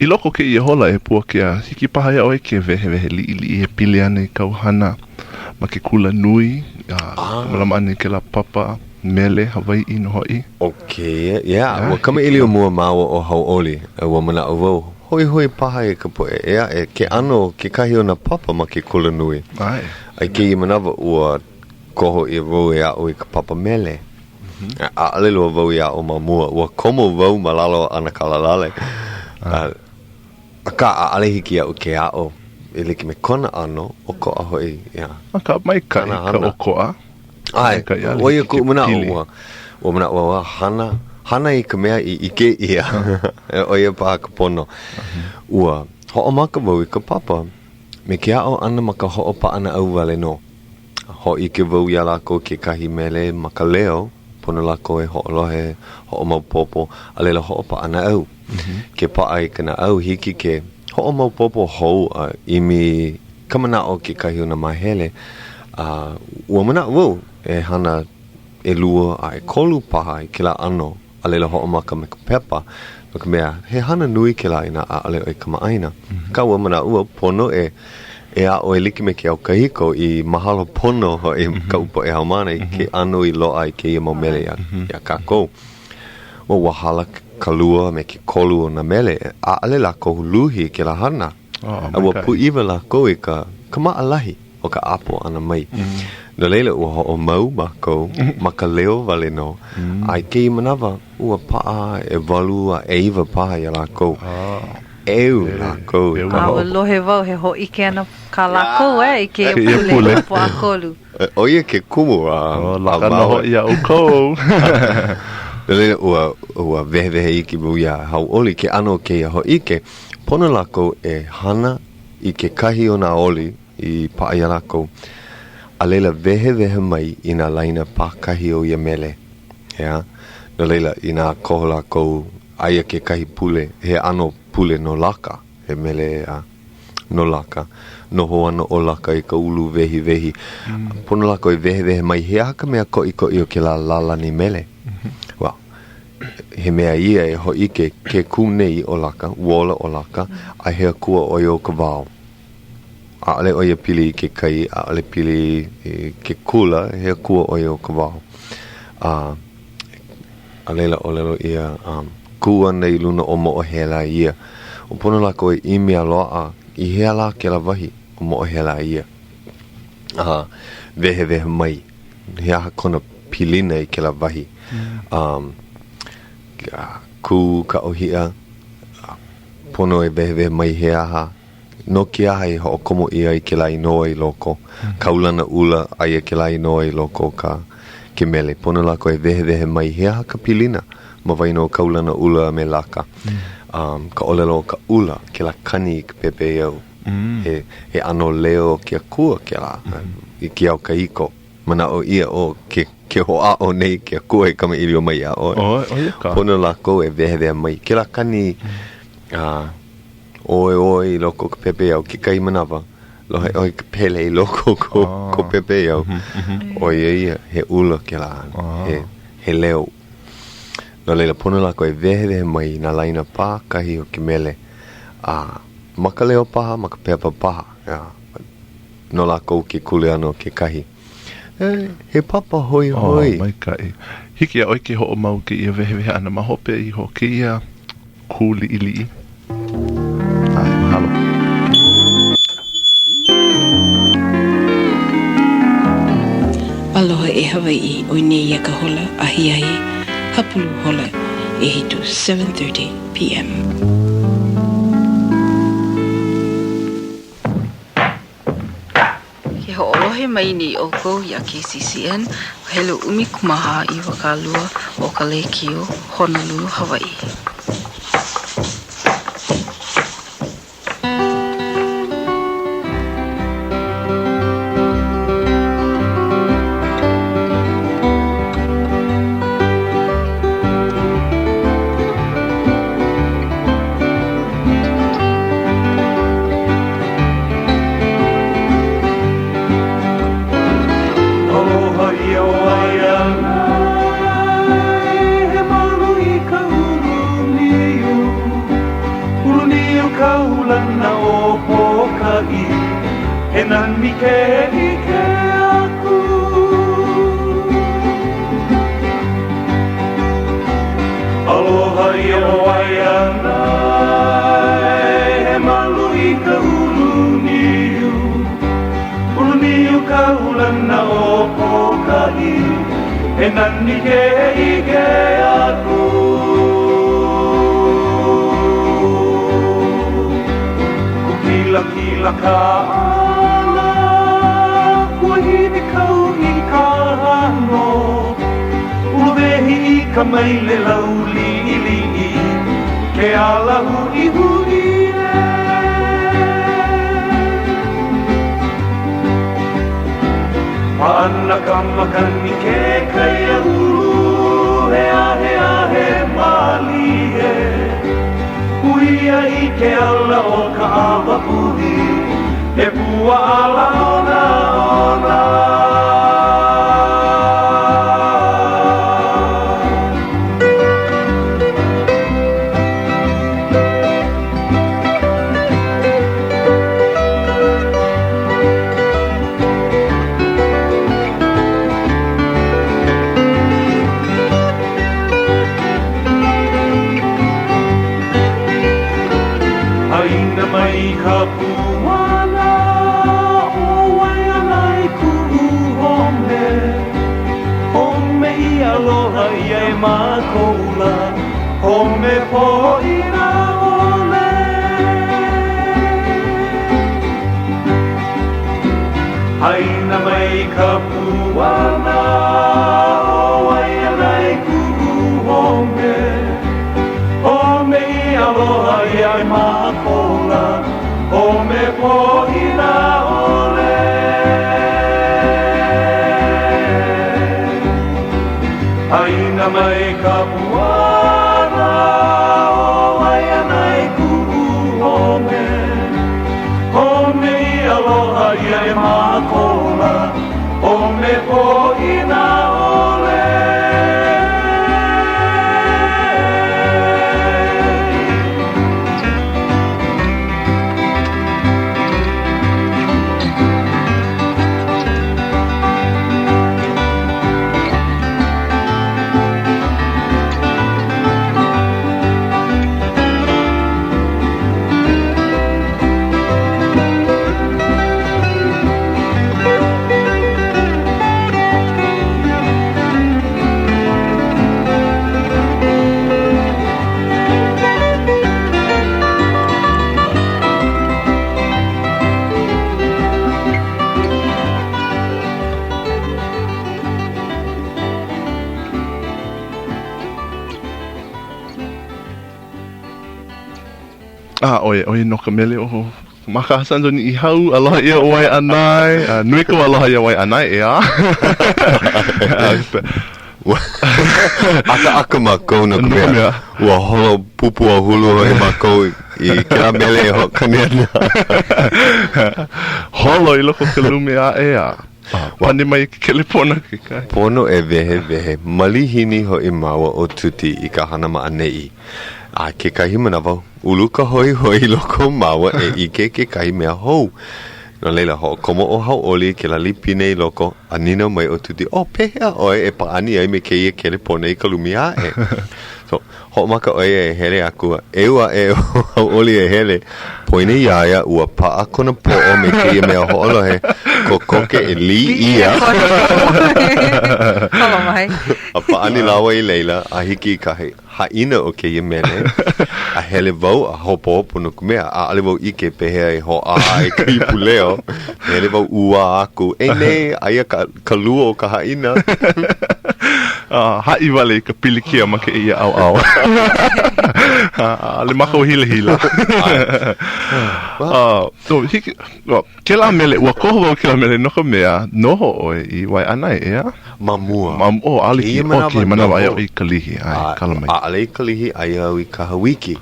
i loko o kēia hola e Puakea, hiki paha iā ʻoe ke wehewehe liʻiliʻi e pili ana i kāu hana ma ke kula nui, a ah. mālama ʻana i kēlā papa mele Hawaiʻi nō hoʻi. Okay, yeah. Ua kamaʻilio mua māua ʻo Hauʻoli, ua manaʻo wau, Hoihoi paha i ka poʻe ʻē aʻe ke ʻano o kekahi o nā papa ma ke kulanui. ʻAe. A i kēia manawa, ua koho ʻia wau e aʻo i ka papa mele. ʻAʻole loa wau i aʻo ma mua. Ua komo wau ma lalo o ʻAnakala Lale. Akā, ʻaʻole hiki iaʻu ke aʻo e like me kona ʻano, ʻokoʻa hoʻi, ia. Akā, maikaʻi ka ʻokoʻa. ʻAe, ʻo ia kuʻu manaʻo, ua, ua manaʻo wau, a hana, hana i ka mea i ʻike ʻia, ʻo ia paha ka pono. Ua hoʻomaka wau i ka papa me ke aʻo ʻana ma ka hoʻopaʻanaʻau wale nō. Hōʻike wau iā lākou kekahi mele ma ka leo, pono lākou e hoʻolohe, hoʻomaopopo, a laila hoʻopaʻanaʻau. Ke paʻa i ka naʻau, hiki ke hoʻomaopopo hou a ʻimi ka manaʻo o kekahi o nā māhele, a ua manaʻo wau e hana ʻelua a ʻekolu paha i kēlā ʻano, a laila hoʻomaka me ka pepa, no ka mea, he hana nui kēlā inā ʻaʻole ʻoe kamaʻāina. Akā, ua manaʻo wau, pono e e aʻo e like me ke au kahiko i mahalo pono hoʻi kaʻu poʻe haumāna i ke ʻano i loaʻa i kēia mau mele iā, iā kākou. Ua, ua hala ka lua a me ke kolu o nā mele, ʻaʻole lākou luhi i kēlā hana. Oh, A ua pūʻiwa lākou i ka, ka maʻalahi o ka ʻapo ʻana mai. No laila, ua hoʻomau mākou ma ka leo wale nō. A i kēia manawa, ua paʻa ʻewalu a ʻeiwa paha iā lākou. ʻEu lākou i ka A ua lohe wau he hōʻike ana kā lākou eh, i kēia pule, pule. Pōʻakolu. ʻO ia ke kumu a oh, laka nō hoʻi iā ʻoukou. No laila, ua, ua wehewehe iki wau iā Hauʻoli ke ʻano o kēia hōʻike. Pono lākou e hana i kekahi o nā oli i paʻa iā lākou, a laila wehewehe mai i nā laina pākahi o ia mele, ʻeā? No laila, inā koho lākou, aia kekahi pule, he ʻano pule no Laka, he mele a no Laka, noho ana ʻo Laka i ka ulu wehiwehi. Pono lākou e wehewehe mai he aha ka mea koʻikoʻi o kēlā lālani mele? Well, He mea ia e hōʻike ke kū nei ʻo Laka, ua ola ʻo Laka, a he akua ʻo ia o ka wao. ʻAʻole ʻo ia pili i ke kai, ʻaʻole pili i ke kula, he akua ʻo ia o ka wao. A, a laila ʻōlelo ʻia, um, kū ana i luna o Moʻohela ia. Ua pono lākou e ʻimi a loaʻa i hea lā kēlā wahi ʻo Moʻohela ia. A wehewehe mai, he aha kona pilina i kēlā wahi. Um, kū ka ʻōhiʻa, pono e wehewehe mai he aha, no ke aha i hoʻokomo ʻia ai kēlā inoa i loko, kaulana ʻula, aia kēlā inoa i loko o ka ke mele. Pono lākou e wehewehe mai he aha ka pilina ma waena o kaulana ʻula a me Laka. Um, ka ʻōlelo o ka ʻula, kēlā kani i ka pepeiao. He, he ʻano leo o ke akua kēlā i ke au kahiko. Manaʻo ʻia, ʻo ke, ke hoʻāʻo nei ke akua e kamaʻilio mai iā ʻoe. ʻO, ʻo ia ka. Pono lākou e wehewehe mai. Kēlā kani, a, ʻoeoe i loko o ka pepeiao, kekahi manawa, lohe ʻoe i ka pele i loko o ko, ah. ko pepeiao. Mm -hmm. ʻO ia ia, he ʻula kēlā, ah. he, he leo. No laila, pono lākou e wehewehe mai i nā laina pākahi o ke mele. A ma ka leo paha, ma ka pepa paha. Yeah. No lākou ke kuleana o kekahi. E, he papa hoihoi. Oh, maikaʻi. Hiki iā ʻoe ke hoʻomau kēia wehewehe ʻana ma hope iho o kēia kū liʻiliʻi. ʻAe, mahalo. Aloha e Hawaiʻi, ʻoi nei ia ka hola ahiahi hapulu hola ʻehitu, 7:30 PM. Ke hoʻolohe. lohe mai nei ʻoukou iā KCCN, helu 14 20 o ka lēkiō, Honolulu, Hawaiʻi. Aloha ia ʻo Waiʻanae, he malu i ka ulu niu, Ulu niu kaulana o Pōkaʻī, he nani ke ʻike aku. Aloha ia ʻo Waiʻanae, he malu i ka ulu niu, Ulu niu kaulana o Pōkaʻī, he nani ke ʻike aku. Kūkilakila ka ʻala, kuahiwi kau i ka hano. Uluwehi i ka maile lau liʻiliʻi, ke ala huʻihuʻi ē. Pā ana ka makani ke kaiāulu, he aheahe mālie. Puhia i ke ala o ka ʻawa puhi, he pua ʻala onaona. Haʻina mai ka puana ʻo Waiʻanae kuʻu home, Home i aloha ʻia e mākou lā, Home poina ʻole. Haʻina mai ka puana ʻo Waiʻanae kuʻu home, Home i aloha ʻia e mākou lā, Home poina ʻole. Haʻina mai ka puana ʻo Waiʻanae kuʻu home, Home i aloha ʻia e mākou lā, Home poina ʻole. Ah, ʻoe, ʻoe no ka mele o Mākaha Sons o Niʻihau, aloha ʻia ʻo Waiʻanae. Uh, nui kou aloha iā Waiʻanae, ʻeā? ʻAkaʻaka mākou no ka mea, ua holo pupu a hulu hoʻi mākou i kēlā mele e hoʻokani ana. Holo i loko o ka lumi aʻe a pane mai ke kelepona kekahi. Pono e wehewehe malihini hoʻi māua ʻo Tuti i ka hana ma ʻaneʻi. A kekahi manawa, ulu ka hoihoi i loko o māua e ʻike kekahi mea hou. No laila, hoʻokomo ʻo Hauʻoli i kēlā lipine i loko, a nīnau mai ʻo Tuti, Oh, pehea ʻoe e pāʻani ai me kēia kelepona i ka lumi aʻe? So, hoʻomaka ʻo ia e hele aku a ʻeu aʻe ʻo Hauʻoli e hele, poina iā ia, ua paʻa kona poʻo me kēia mea hoʻolohe, kokoke e lī ʻia. Holo mai. A pāʻani lāua i laila a hiki i ka haʻina o kēia mele. A hele wau a hopohopo no ka mea, ʻaʻole wau ʻike pehea e hoʻā ai ka ipu leo. Hele wau ʻuā aku, e nei, aia ka, ka lua o ka haʻina. Uh, haʻi wale i ka pilikia ma kēia ʻaoʻao. ʻAʻole mākou hilahila. Uh, so, hiki, well, kēlā mele, ua koho wau kēlā mele no ka mea, noho ʻoe i Waiʻanae, ʻeā? Ma mua. Ma, oh, ʻaʻole ki, oh, kēia manawa aia ʻoe i Kalihi, ʻae, kala mai. ʻAʻole i Kalihi, aia au i Kahauiki.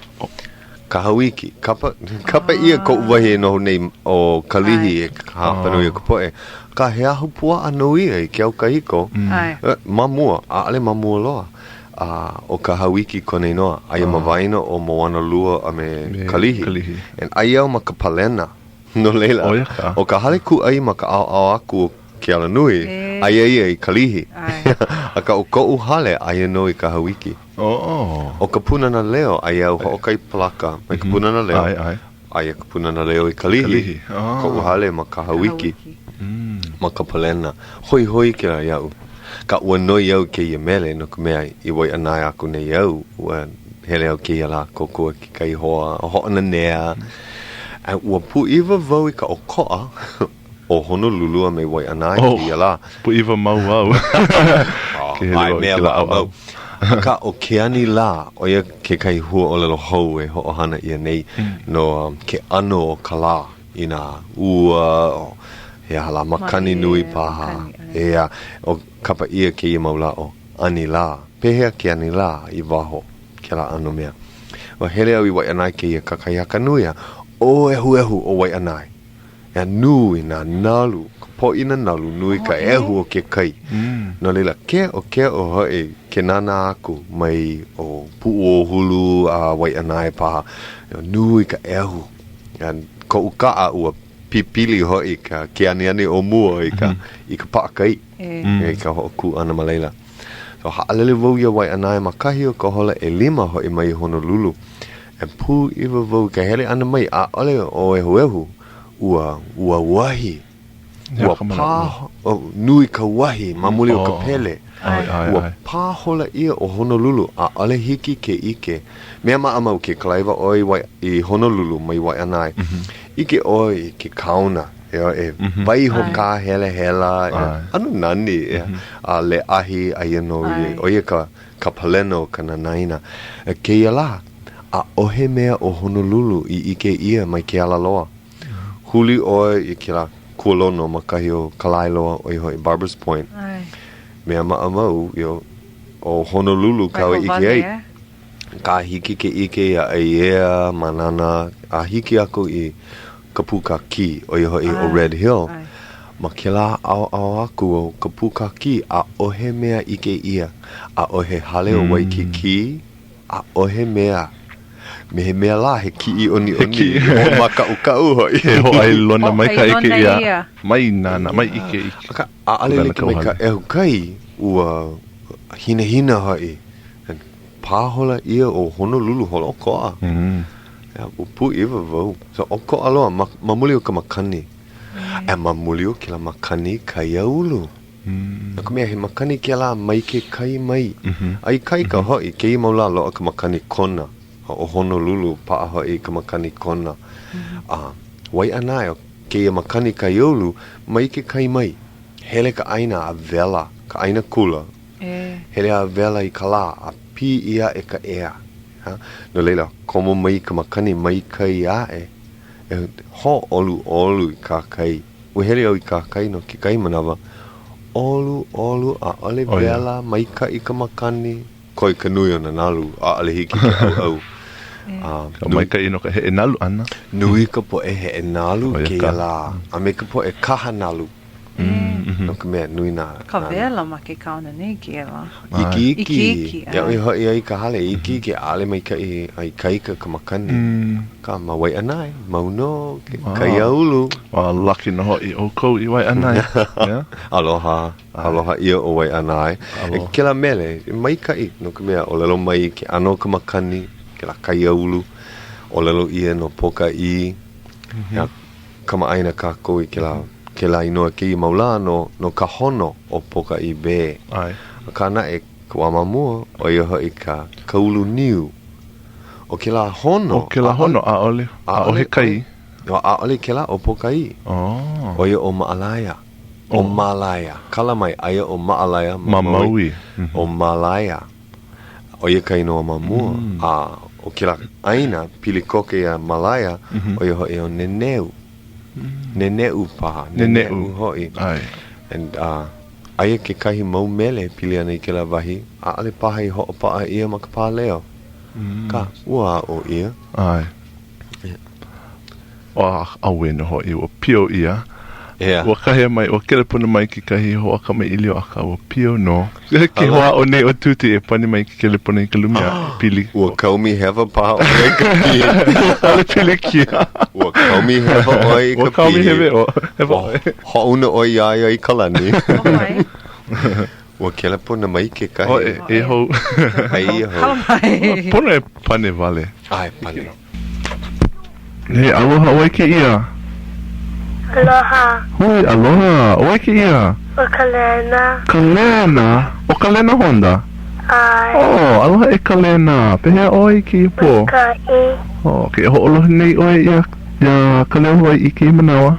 Kahauiki. Kapa, kapa ʻia koʻu wahi e noho nei ʻo Kalihi e ka hapanui o ka poʻe. Akā, he ahupuaʻa nō ia i ke au kahiko. ʻAe. Ma mua, ʻaʻole ma mua loa. A ʻo Kahauiki kona inoa, aia ma waena o Moanalua a me Kalihi. Kalihi. And aia au ma ka palena. No laila, ʻO ia ka. ʻo ka hale kūʻai ma ka ʻaoʻao aku o ke alanui, aia ia i Kalihi. Akā, ʻo koʻu hale, aia nō i Kahauiki. Oh. ʻO ka Pūnana Leo, aia au hoʻokahi palaka mai ka Pūnana Leo. ʻAe, ʻae. Aia ka Pūnana Leo i Kalihi. Kalihi. Oh. Koʻu hale ma Kahauiki. Ma ka palena. Hoihoi kēlā iaʻu. Akā ua noi au i kēia mele no ka mea i Waiʻanae aku nei au, ua hele au kēia lā kōkua kekahi hoa hoʻonanea. A ua pūʻiwa wau i ka ʻokoʻa. ʻo Honolulu a me Waiʻanae oh, kēia lā. Pūʻiwa mau au. Ke hele wau i kēlā ʻaoʻao. Akā, ʻo ke anilā, ʻo ia kekahi huaʻōlelo hou e hoʻohana ʻia nei mm. no um, ke ʻano o ka lā inā ua, he aha lā, makani nui paha. ʻEā, ʻo kapa ʻia kēia mau lā ʻo anilā. Pehea ke anilā i waho kēlā ʻano mea. Ua hele au i Waiʻanae kēia kakahiaka nui a ʻōehuehu ʻo Waiʻanae. Ea nui nā nalu, ka poʻina nalu, nui ka ʻehu o ke kai. No laila, keʻokeʻo hoʻi ke nānā aku mai ʻo Puʻuʻōhulu a Waiʻanae paha, nui ka ʻehu. Ea koʻu kaʻa ua pipili hoʻi ka ke aniani o mua i ka i ka paʻakai, i ka hoʻokū ʻana ma laila. So haʻalele wau iā Waiʻanae ma kahi o ka hola ʻelima hoʻi mai Honolulu. E pūʻiwa wau i ka hele ʻana mai, ʻaʻole ʻōehuehu ua ua uahi. Ua pā nui ka uahi ma muli o ka pele. Ua pāhola ʻia ʻo Honolulu, ʻaʻole hiki ke ʻike. Mea maʻamau ke kalaiwa ʻoe i Honolulu mai Waiʻanae, ʻike ʻoe i ke kaona, e waiho kāhelahela, ʻano nani, a Lēʻahi, aia nō ia, ʻo ia ka ka palena o ka nanaina. Kēia lā, ʻaʻohe mea o Honolulu i ʻike ʻia mai ke alaloa. Huli ʻoe i kēlā kualono ma kahi o Kalaeloa, ʻo ia hoʻi Barbers Point. Mea maʻamau, you know, ʻo Honolulu kāu e ʻike ai. Ka hiki ke ʻike iā ʻAiea, Mānana, a hiki aku i Kapūkakī, ʻo ia hoʻi ʻo Red Hill. Ma kēlā ʻaoʻao aku o Kapūkakī, ʻaʻohe mea ʻike ʻia. ʻAʻohe hale o Waikīkī, ʻaʻohe mea. Me he mea lā, he kiʻi ʻoniʻoni, he hoʻomākaʻukaʻu hoʻi. He hōʻailona maikaʻi kēia. Mai nānā, mai ʻike i ke Akā, ʻaʻole like me ka ʻehu kai, ua hinahina hoʻi. Pāhola ʻia ʻo Honolulu holoʻokoʻa. Ua pūʻiwa wau. So, ʻokoʻa loa ma, ma muli o ka makani. A ma muli o kēlā makani kaiāulu. No ka mea, he makani kēlā mai ke kai mai. A ikaika hoʻi, kēia mau lā loaʻa ka makani Kona. A ʻo Honolulu, paʻa hoʻi ka makani Kona. A Waiʻanae, ʻo kēia makani kaiāulu, mai ke kai mai. Hele ka ʻāina a wela, ka ʻāina kula. Hele a wela i ka lā, a piʻi aʻe ka ea. No laila, komo mai ka makani mai kai aʻe, e hōʻoluʻolu i kahakai. Ua hele au i kahakai no kekahi manawa, ʻoluʻolu, ʻaʻole wela, maikaʻi ka makani, koe ka nui o nā nalu, ʻaʻole hiki ke ʻauʻau. Ka maikaʻi no ka heʻe nalu ʻana. Nui ka poʻe heʻe nalu kēia lā, a me ka poʻe kaha nalu. No ka mea, nui nā. Ka wela ma ke kaona nei kēlā. Ikiiki. Ikiiki, ʻae. Iaʻu i hoʻi ai i ka hale, ikiiki, ʻaʻole maikaʻi a ikaika ka makani. Akā, ma Waiʻanae, mau nō ke kaiāulu. Ua lucky nō hoʻi ʻoukou i Waiʻanae. Aloha. Aloha ʻia ʻo Waiʻanae. Aloha. Kēlā mele, maikaʻi, no ka mea, ʻōlelo mai ke ʻano o ka makani, kēlā kaiāulu, ʻōlelo ʻia no Pōkaʻī. Kamaʻāina kākou i kēlā, kēlā inoa kēia mau lā no, no ka hono o Pōkaʻī Bay. ʻAe. Akā naʻe, ka wā ma mua, ʻo ia hoʻi ka, ka ulu niu. ʻO kēlā hono. ʻO kēlā hono, ʻaʻole, ʻaʻohe kai. ʻAʻole kēlā ʻo Pōkaī. Oh. ʻO ia ʻo Maʻalaea. ʻO Malaea. Kala mai, aia ʻo Maʻalaea ma Maui. ʻO Malaea. ʻO ia ka inoa ma mua. A ʻo kēlā ʻāina pili koke iā Malaea, ʻo ia hoʻi ʻo Neneu. Neneʻu paha. Neneʻu hoʻi. ʻAe. And, uh, aia kekahi mau mele pili ana i kēlā wahi, ʻaʻole paha i hoʻopaʻa ʻia ma ka pāleo. Akā, ua aʻo ʻia. ʻAe. A auē nō hoʻi, ua pio ʻia. ʻEā. Ua kāhea mai, ua kelepona mai kekahi hoa kamaʻilio, akā ua pio nō. Ke hoʻāʻo nei ʻo Tuti e pani mai i ke kelepona i ka lumi a e pili. Ua kaomi hewa paha ʻoe i ka pihi. ʻAʻole pilikia. Ua kaomi hewa ʻoe i ka pihi. Ua kaomi hewa ʻoe. Hoʻouna ʻoe iā ia i ka lani. Ua kelepona mai kekahi. Oh, e, e hou. Eia hou. Hala mai. Pono e pane wale. ʻAe, pane. He aloha, ʻo wai kēia? Aloha. Hui, aloha, ʻo wai kēia? ʻO Kalena. Kalena? ʻO Kalena Honda? ʻAe. Oh, aloha e Kalena. Pehea ʻoe i kēia pō? Maikaʻi. Oh, ke hoʻolohe nei ʻoe iā, iā Ka Leo Hawaiʻi i kēia manawa?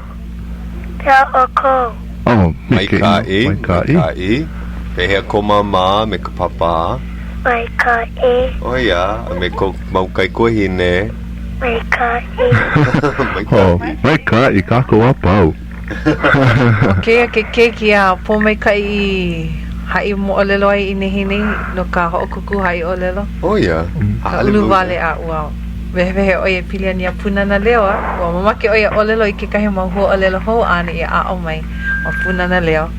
Pehea ʻoukou? Oh, Maikaʻi, maikaʻi. Maikaʻi. Pehea ko māmā me ka pāpā? Maikaʻi. ʻO ia, a me kou mau kaikuahine. Maikaʻi. Maikaʻi. Oh, maikaʻi kākou a pau. ʻO kēia ke keiki a Pōmaikaʻi i haʻi moʻolelo ai i nehinei no ka hoʻokūkū haʻi ʻōlelo. ʻO ia. Ka ulu wale a ua wehewehe ʻo ia e pili ana iā Pūnana Leo a ua mamake ʻo ia e ʻōlelo i kekahi mau huaʻōlelo hou āna i aʻo mai ma Pūnana Leo.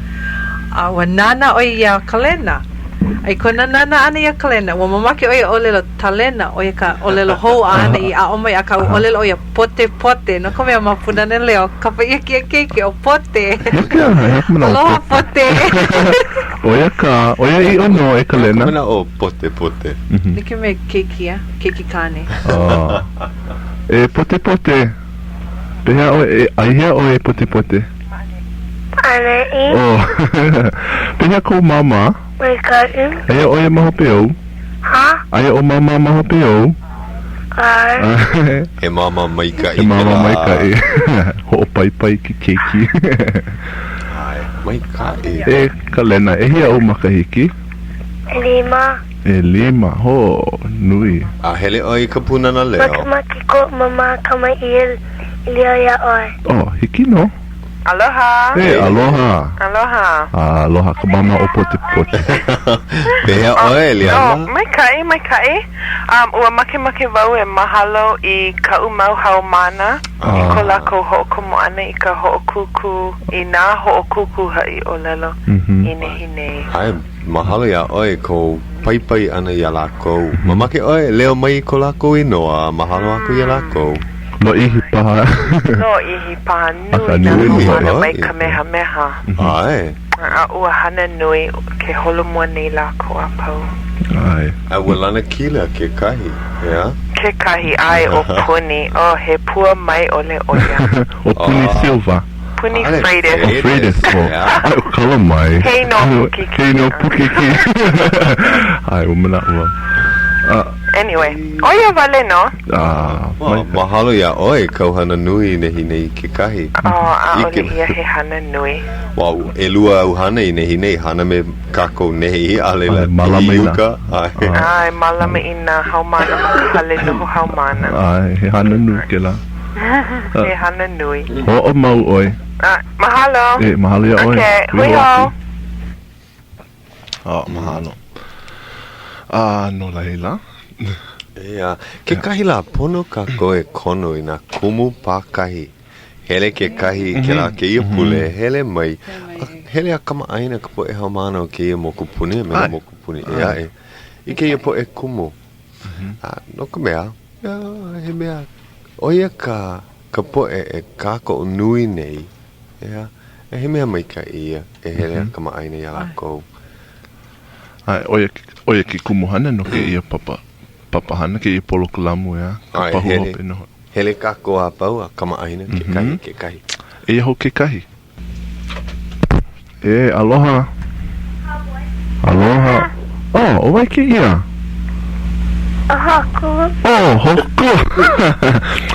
A ua nānā ʻo ia iā Kalena. A i kona nānā ʻana iā Kalena, ua mamake ʻo ia e ʻōlelo talena, ʻo ia ka ʻōlelo hou āna i aʻo mai, akā ua ʻōlelo ʻo ia pote pote, no ka mea ma Pūnana Leo, kapa ʻia kēia keiki ʻo Pote. No ke aha, he aha ka manaʻo Aloha Pote. ʻO ia ka, ʻo ia ʻiʻo nō e Kalena. Ka manaʻo pote pote. Like me keiki a, keiki kāne. Oh. E Pote pote. Pehea ʻoe, e, a i hea ʻoe e Pote pote? ʻAneʻi. Oh. Pehea kou māmā? Maikaʻi. Aia ʻo ia ma hope ou? Hā? Aia ʻo māmā ma hope ou? ʻAe. He māmā maikaʻi He māmā kēlā. maikaʻi. Hoʻopaipai ke keiki. ʻAe, maikaʻi. E Kalena, ʻehia ou makahiki? ʻElima. ʻElima, hō, nui. A hele ʻoe i ka Pūnana Leo. Makemake koʻu māmā kamaʻilio iā ʻoe. Oh, hiki nō. Aloha. E, aloha. Aloha. Aloha ka māmā o Potepote. Pehea ʻoe, Eliana? Oh, maikaʻi, maikaʻi. Um, ua makemake wau e mahalo i kaʻu mau haumāna i ko lākou hoʻokomo ʻana i ka hoʻokūkū, i nā hoʻokūkū haʻi ʻōlelo i nehinei. ʻAe, mahalo iā ʻoe i kou paipai ʻana iā lākou. Mamake ʻoe e leo mai i ko lākou inoa a mahalo aku iā lākou. Lōʻihi paha. Lōʻihi paha. Nui nā haumāna mai Kamehameha. ʻAe. A ua hana nui ke holomua nei lākou a pau. ʻAe. A ua lanakila kekahi, ʻeā? Kekahi, ʻae, ʻo Puni. Oh, he pua mae ʻole ʻo ia. ʻO Puni Silva. Puni Freitas. ʻO Freitas, ʻo. ʻAe, ʻo kala mai. Keino Pukiki. Keino Pukiki. ʻAe, ua manaʻo wau. Anyway, ʻo ia wale nō. Ah, Well, mahalo iā ʻoe, kāu hana nui nehinei kekahi. Oh, ʻaʻole ia he hana nui. Well, ʻelua āu hana i nehinei, hana me kākou nei, a laila, Mālama i nā. uka. ʻAe. ʻAe, mālama i nā haumāna ma ka hale noho haumāna. ʻAe, he hana nui kēlā. He hana nui. Hoʻomau ʻoe. ʻAe, mahalo. E, mahalo iā ʻoe. Okay, hui hou. Oh, mahalo. A no laila. ʻEā, kekahi lā, pono kākou e kono i nā kumu pākahi. Hele kekahi i kēlā kēia pule, hele mai. A hele a kamaʻāina ka poʻe haumāna o kēia mokupuni a me nā mokupuni ʻē aʻe i kēia poʻe kumu. A no ka mea, he mea, ʻo ia ka, ka poʻe e kākoʻo nui nei, ʻeā, he mea maikaʻi ia e hele a kamaʻāina iā lākou. ʻAe, ʻo ia, ʻo ia ke kumuhana no kēia papa, papahana, kēia polokalamu, ʻeā, ka pahu hope nō hoʻi. Hele kākou a pau a kamaʻāina kekahi, kekahi. Eia hou kekahi. E, aloha. Aloha. Oh, ʻo wai kēia? ʻO Hōkū. ʻO Hōkū!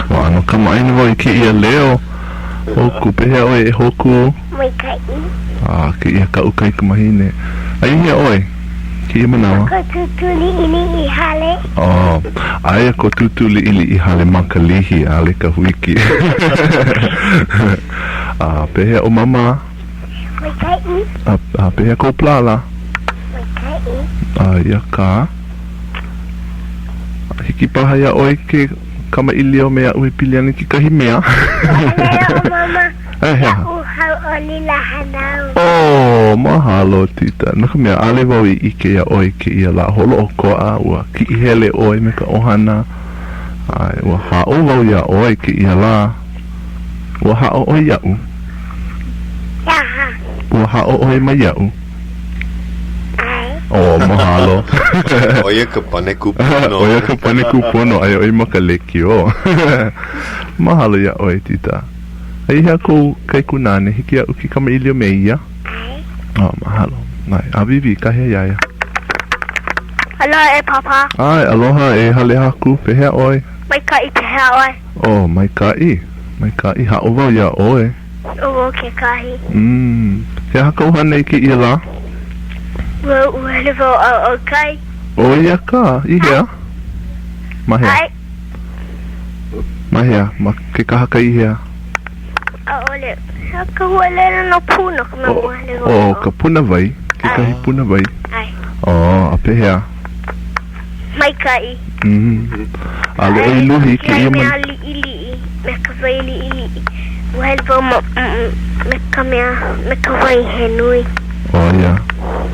Ua ʻano kamaʻāina wau i kēia leo. Hōkū, pehea ʻoe e Hōkū? Maikaʻi. A, kēia kaʻu kaikamahine. A i hea ʻoe kēia manawa? Ma ko Tūtū liʻiliʻi hale. Oh, aia ko Tūtū liʻiliʻi hale ma Kalihi, ʻaʻole Kahuiki. A, pehea ʻo Māmā? Maikaʻi. A, a pehea kou palala? Maikaʻi. Aia kā. Hiki paha iā ʻoe ke kamaʻilio me aʻu e pili ana i kekahi mea. Hoʻolele ʻo Mama He aha? iaʻu hauʻoli lā hānau. Oh, mahalo, Tita. No ka mea, ʻaʻole wau i ʻike iā ʻoe i kēia lā holoʻokoʻa, ua kiʻi hele ʻoe me ka ʻohana, a ua haʻo wau iā ʻoe i kēia lā. Ua haʻo ʻoe iaʻu? He aha? Ua haʻo ʻoe mai iaʻu? ʻAe. Oh, mahalo. ʻO ia ka pane kūpono. ʻO ia ka pane kūpono, aia ʻoe ma ka lekiō. Mahalo iā ʻoe, Tita. A i hea kou kaikunāne, hiki iaʻu ke kamaʻilio me ia? ʻAe. Oh, mahalo. ʻAe. A Vivi, kāhea iā ia. Aloha e Pāpā. ʻAe, aloha e Halehaku. Pehea ʻoe? Maikaʻi, pehea ʻoe? Oh, maikaʻi. Maikaʻi. Haʻo wau iā ʻoe. ʻO wau kekahi. Umm. He aha kou hana i kēia lā? Well, ua hele wau a ʻo kai. ʻO ia kā? I hea? Ma hea? ʻAe. Ma hea? Ma ke kahakai i hea? ʻAʻole. He ka huaʻōlelo no Puna ka mea ua hele wau. ʻO ka punawai, kekahi punawai. ʻAe. Oh, a pehea? Maikaʻi. Umm. ʻAʻole ʻoe i luhi i kēia mea liʻiliʻi, me ka wai liʻiliʻi. Ua hele wau ma, me ka mea, me ka wai he nui. ʻO ia.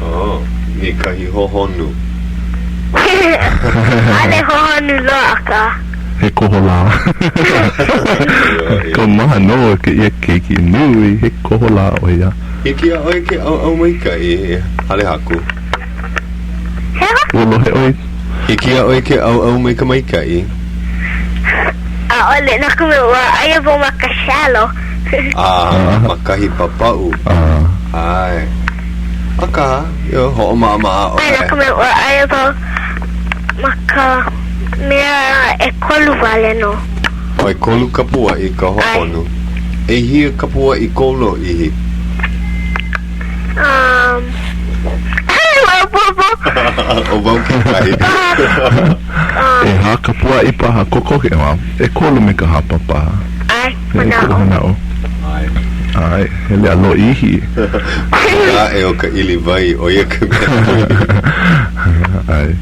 Oh, i kahi hohonu. ʻAʻole hohonu loa, akā. He koholā. Kaumaha nō kēia keiki nui, he koholā ʻo ia. Hiki iā ʻoe ke ʻauʻau maikaʻi e Halehaku. He aha? Ua lohe ʻoe? Hiki iā ʻoe ke ʻauʻau me ka maikaʻi. ʻAʻole, no ka mea, ua aia wau ma ka shallow. A, ma kahi papaʻu. ʻAe. Akā, you know, hoʻomaʻamaʻa ʻoe. ʻAe, no ka mea, ua aia wau ma ka mea ʻekolu wale nō. ʻEkolu kapuaʻi ka hohonu. ʻEhia kapuaʻi kou lōʻihi? Um, maopopo. ʻO wau kekahi. ʻEhā kapuaʻi paha, kokoke, well, ʻekolu me ka hapa paha. ʻAe, manaʻo. Manaʻo. ʻAe. ʻAe, hele a lōʻihi. Aʻe o ka ʻili wai, ʻo ia ka mea nui. ʻAe.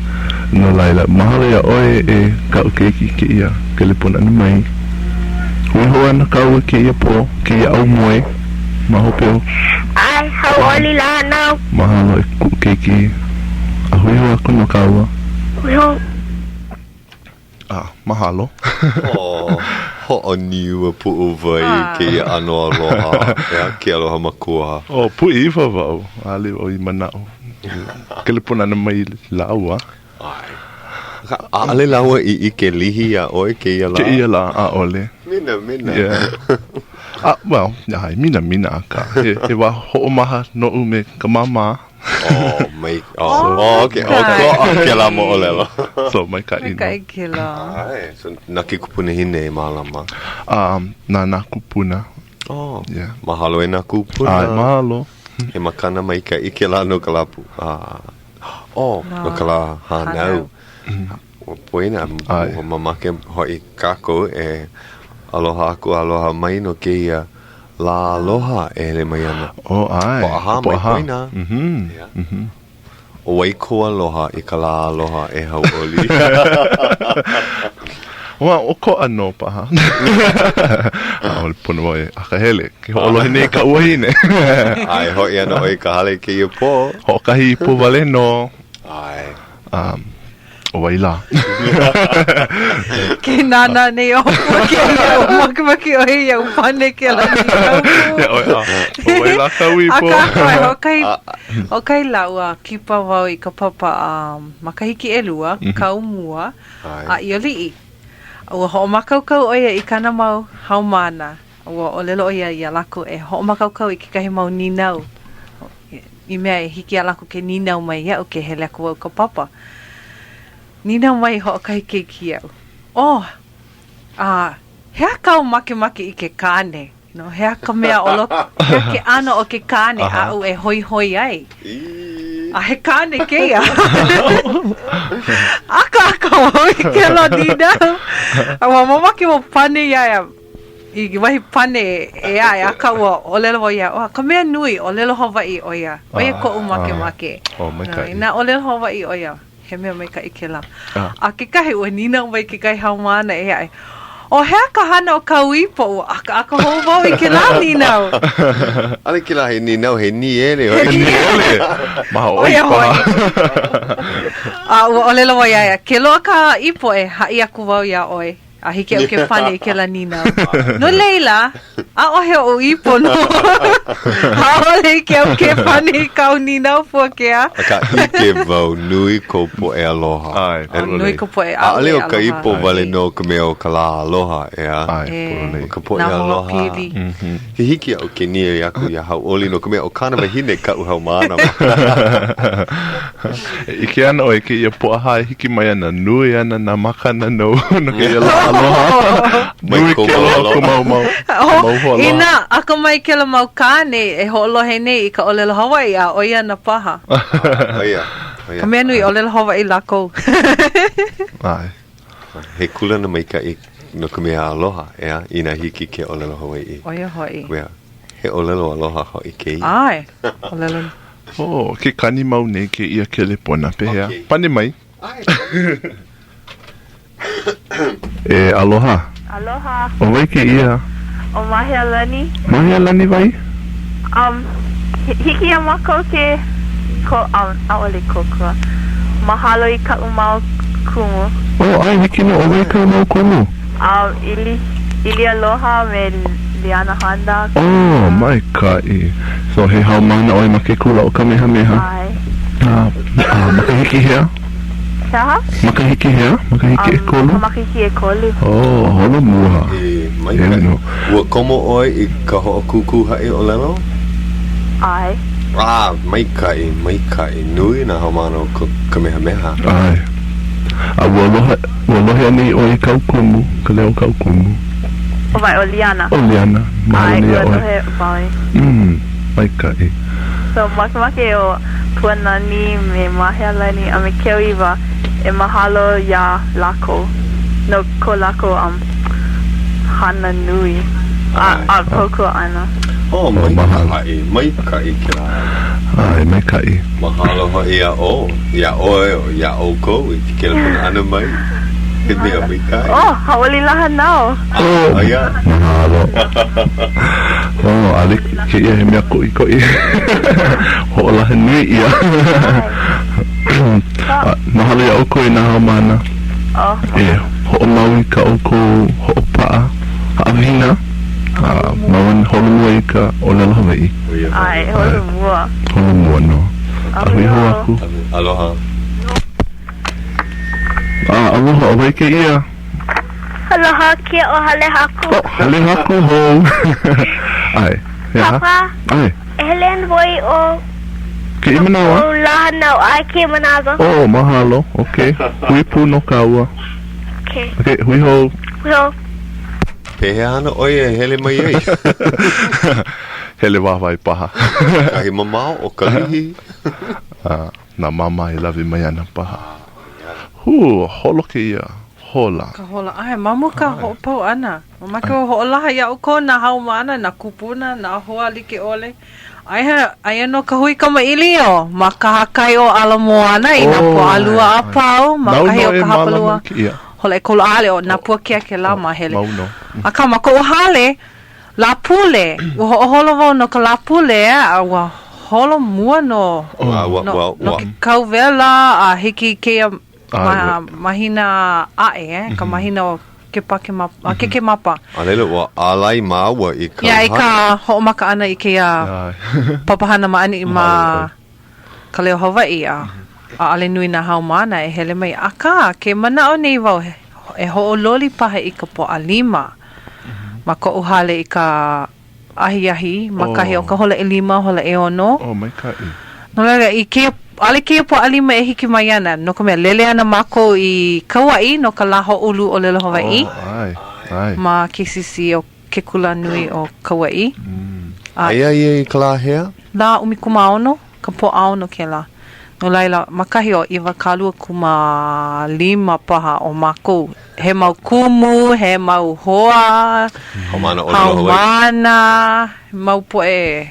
No laila, mahalo iā ʻoe e kaʻu keiki i kēia kelepona ʻana mai. Hui hou ana kāua kēia pō, kēia aumoe. Ma hope o. ʻAe, hauʻoli lā hānau. Mahalo e kuʻu keiki. A hui hou aku nō kāua. Hui hou. A, mahalo. Oh, hoʻoniua puʻuwai i kēia ʻano aloha. ʻEā, ke aloha makua. Oh, pūʻiwa wau. ʻAʻole wau i manaʻo. Kelepona ana mai lāua. ʻAe. ʻAʻole lāua i ʻike lihi iā ʻoe kēia lā? Kēia lā, ʻaʻole. Minamina. Yeah. A, well, ʻae, minamina, akā, he, he wā hoʻomaha noʻu me ka māmā. Oh, mai, oh, oh, okay, ʻokoʻa kēlā moʻolelo. So, maikaʻi nō. Maikaʻi kēlā. ʻAe, so na ke kupunahine e mālama? Um, na nā kūpuna. Oh, yeah. Mahalo e nā kūpuna. ʻAe, mahalo. He makana maikaʻi kēlā no ka lā, uh, Oh, no ka lā hānau. Ua poina, ua mamake hoʻi kākou e aloha aku, aloha mai no kēia lā aloha e hele mai ana. Oh, ʻae. Pōʻahā, mai poina. ʻO wai kou aloha i ka lā aloha e hauʻoli? Ua ʻokoʻa nō paha. ʻAʻole pono wau e akahele. Ke hoʻolohe nei kaʻu wahine. A e hoʻi ana ʻoe i ka hale i kēia pō. Hoʻokahi ipu wale nō. ʻAe. Um, ʻo wai lā? Ke nānā nei ʻo kēia, ua makemake ʻoe iaʻu pane kēlā nīnau pū. Ia ʻoe, a, ʻo wai lā kāu ipo? Akā, ʻae, hoʻokahi, hoʻokahi lā ua kipa wau i ka papa um, makahiki ʻelua, kau mua, a i aliʻi. Ua hoʻomākaukau ʻo ia i kāna mau haumāna. Ua ʻōlelo ʻo ia iā lākou e hoʻomākaukau i kekahi mau nīnau i mea e hiki iā lākou ke nīnau mai iaʻu ke hele aku au i ka papa. Nīnau mai hoʻokahi keiki iaʻu, Oh, a, he aha kāu makemake i ke kāne? You know, he aha ka mea o loko, he aha ke ʻano o ke kāne aʻu e hoihoi ai? A he kāne kēia. Akaaka wau i kēlā nīnau. A ua mamake wau pane iā ia i wahi pane ʻē aʻe, akā ua ʻōlelo wau iā ia, oh, ka mea nui, ʻōlelo Hawaiʻi ʻo ia. ʻO ia koʻu makemake. Oh, maikaʻi. Inā ʻōlelo Hawaiʻi ʻo ia. He mea maikaʻi kēlā. A kekahi, ua nīnau mai kekahi haumāna ʻē aʻe, O he aha ka hana o kāu ipo? Ua akaaka hou wau i kēlā nīnau. ʻAʻole kēlā he nīnau, he nīele hoʻi. He nīele. Mahaʻoi paha. ʻO ia hoʻi. A ua ʻōlelo wau iā ia, ke loaʻa ka ipo e haʻi aku wau iā ʻoe. A hiki iaʻu ke pane i kēlā nīnau. No laila, ʻaʻohe oʻu ipo nō. ʻAʻole hiki iaʻu ke pane i kāu nīnau, Puakea. Akā, ʻike wau, nui kou poʻe aloha. ʻAe, pololei. Nui ka poʻe aloha. ʻAʻole ʻo ka ipo wale nō ka mea o ka lā aloha, ʻeā? ʻAe, pololei. ʻO ka poʻe aloha. Nā hoapili. He hiki iaʻu ke nīele aku iā Hauʻoli no ka mea ʻo kāna wahine kaʻu haumāna ma. E ʻike ana ʻoe i kēia Pōʻahā e hiki mai ana, nui ana nā makana nou no kēia lā aloha. Mai Nui kou ke mau aloha o aloha. kou mau, mau, mau hoaloha. Inā akamai kēlā mau kāne e hoʻolohe nei i ka ʻōlelo Hawaiʻi, a ʻo ia ana paha. ʻO ia, ʻo ia. Ka mea nui, ʻōlelo Hawaiʻi lākou. ʻAe. He kūlana maikaʻi no ka mea aloha, ʻeā, inā hiki ke ʻōlelo Hawaiʻi. ʻO ia hoʻi. Mea, he ʻōlelo aloha hoʻi kēia. ʻAe, ʻōlelo. Oh, ke kani mau nei kēia kelepona, pehea? Okay. Pane mai. ʻAe. E aloha. Aloha. ʻO wai kēia? ʻO Mahealani. Mahealani wai? Um, hiki iā mākou ke ko, um, ʻaʻole kōkua. Mahalo i kaʻu mau kumu. Oh, ʻae, hiki nō. ʻO wai kāu mau kumu? Um, Ili, Ilialoha me Liana Handa. Oh, maikaʻi. So, he haumāna ʻoe ma ke kula ʻo Kamehameha? ʻAe. A, a makahiki hea? He aha? Makahiki hea? Makahiki ʻekolu? Um, makahiki ʻekolu. Oh, holomua. E, maikaʻi. Ua komo ʻoe i ka hoʻokūkū haʻi ʻōlelo? ʻAe. Ah, maikaʻi, maikaʻi. Nui nā haumāna o Kamehameha. ʻAe. A ua lohe, ua lohe anei ʻoe i kāu kumu, ka leo o kāu kumu? ʻO wai, ʻo Liana. ʻO Liana. Mahalo ʻAe, iā ua ʻoe. lohe wau. Mm, maikaʻi. So, makemake ʻo Puanani me Mahealani a me Keoiwa e mahalo iā lākou no ko lākou um hana nui a a kōkua ʻana. Oh, maikaʻi, maikaʻi kēlā. ʻAe, maikaʻi. Mahalo hoʻi iā ʻo, iā ʻoe, o iā ʻoukou i ke kelepona ʻana mai. He mea maikaʻi. Oh, hauʻoli lā hānau. Oh, ʻo ia. Mahalo. Oh, ʻaʻole kēia he mea koʻikoʻi. Hoʻolaha nui ʻia. Mahalo iā ʻoukou e nā haumāna. E hoʻomau i kā ʻoukou hoʻopaʻa haʻawina a mau ana holomua i ka ʻōlelo Hawaiʻi. ʻAe, holomua. Holomua nō. A hui hou aku. Aloha. A, aloha, ʻo wai kēia? Aloha, kēia ʻo Halehaku. Oh, Halehaku hou. ʻAe. He aha? Papa. ʻAe. E hele ana wau i o. Kēia manawa? O lā hānau, ʻae, kēia manawa. Oh, mahalo. Okay. Hui pū nō kāua. Okay. Okay, hui hou. Hui hou. Pehea ana ʻoe e hele mai ai? Hele wāwae paha. Kahi mamao o Kalihi. Nā māmā e lawe mai ana paha. Hū, holo kēia hola. Ka hola, ʻae, ma mua ka hoʻopau ʻana. Mamake wau hoʻolaha iā ʻoukou nā haumāna, nā kūpuna, nā hoa like ʻole. Aia, aia nō ka hui kamaʻilio ma kahakai o Ala Moana i nā Pōʻalua a pau ma kahi o ka hapalua hola ʻekolu. ʻAʻole, ʻo nā Puakea kēlā māhele. Akā, ma koʻu hale, Lāpule, ua hoʻoholo wau no ka Lāpule, a ua holo mua nō no, no ke kauwela a hiki i kēia ma, mahina aʻe, eh, ka mahina o Kepakemapa, Kekemapa. A laila, ua ālai māua i ka Yeah, i ka hoʻomaka ʻana i kēia papahana ma ʻaneʻi ma Ka Leo Hawaiʻi, a ʻaʻole nui nā haumāna e hele mai. Akā, ke manaʻo nei wau e hoʻololi paha i ka Pōʻalima ma koʻu hale i ka ahiahi ma kahi o ka hola ʻelima, hola ʻeono. Oh, maikaʻi. No laila, i kēia. ʻaʻole kēia Pōʻalima e hiki mai ana, no ka mea, lele ana mākou i Kauaʻi no ka Lā Hoʻoulu ʻŌlelo Hawaiʻi. Oh, ʻae, ʻae. Ma KCC o ke Kulanui o Kauaʻi. A Aia ia i ka lā hea? Lā 16, ka Pōʻaono kēlā. No laila, ma kahi o 25 paha o mākou, he mau kumu, he mau hoa, Haumāna ʻōlelo Hawaiʻi. haumāna, he mau poʻe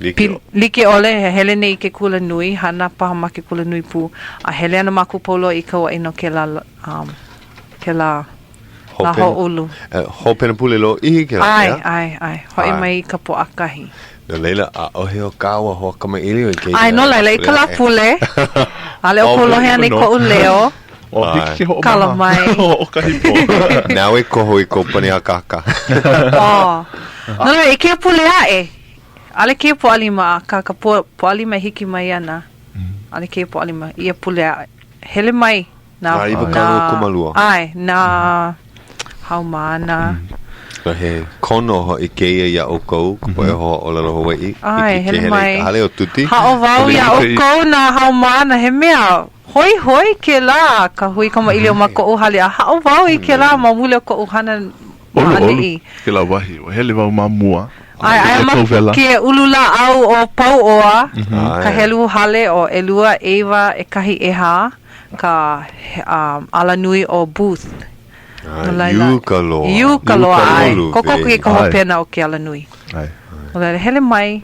Like pili, like ʻole, he hele nei i ke kula nui, hana paha ma ke kula nui pū, a hele ana mākou pau loa i Kauaʻi no kēlā, um, kēlā lā hoʻoulu. Hopena pule lōʻihi kēlā, ʻae? ʻAe, ʻae, ʻae. Hoʻi mai i ka Pōʻakahi. No laila, ʻaʻohe o kāua hoa kamaʻilio i kēia. ʻAe, no laila, i ka Lāpule, ʻaʻole ʻoukou lohe ana i koʻu leo. O, hiki ke hoʻomaha. Kala mai. Hoʻokahi pō. Nāu e koho i kou pane akāka. Oh. No laila, i kēia pule aʻe, ʻaʻole kēia Pōʻalima, akā ka Pōʻalima e hiki mai ana, ʻaʻole kēia Pōʻalima, ia pule aʻe, hele mai Nā, Nā 22. ʻae, nā haumāna. A he kono hoʻi kēia iā ʻoukou, ka poʻe hoa ʻōlelo Hawaiʻi. ʻAe, Hiki ke hele hele i mai. ka hale o Tuti. Haʻo wau iā ʻoukou nā haumāna, he mea hoihoi kēlā ka hui kamaʻilio ma koʻu hale, a haʻo wau i kēlā ma muli o koʻu hana ma ʻOluʻolu ʻaneʻi. kēlā wahi. Ua hele wau ma mua. ʻAe, aia ma ke ululāʻau ʻo Pauoa, ka helu hale ʻo ʻelua, ʻeiwa, ʻekahi, ʻehā. ka alanui ʻo Booth. No laila, I uka loa. I uka loa, ʻae. Kokoke i ka hopena o ke alanui. No laila, hele mai.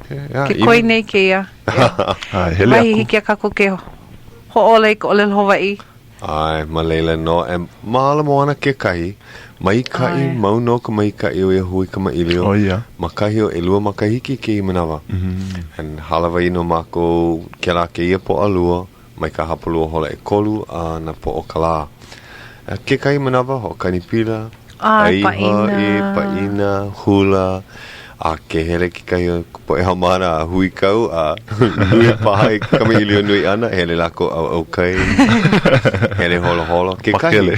Ke koi nei kēia. Hele aku. Wahi hiki iā kākou ke hoʻōla i ka ʻōlelo Hawaiʻi. ʻAe, ma laila nō e Mālama Moana kekahi. Maikaʻi, mau nō ka maikaʻi o ia hui kamaʻilio. ʻO ia. Ma kahi o ʻelua makahiki kēia manawa. And hālāwai nō mākou kēlā kēia Pōʻalua. mai ka hapalua hola ʻekolu a nā pō o ka lā. Kekahi manawa, hoʻokani pila, ʻae, ʻai hoʻi, pāʻina, hula, a ke hele kekahi o ka poʻe haumāna a huikau a nui paha i ke kamaʻilio nui ʻana, hele lākou ʻauʻau kai, hele holoholo. Kekahi,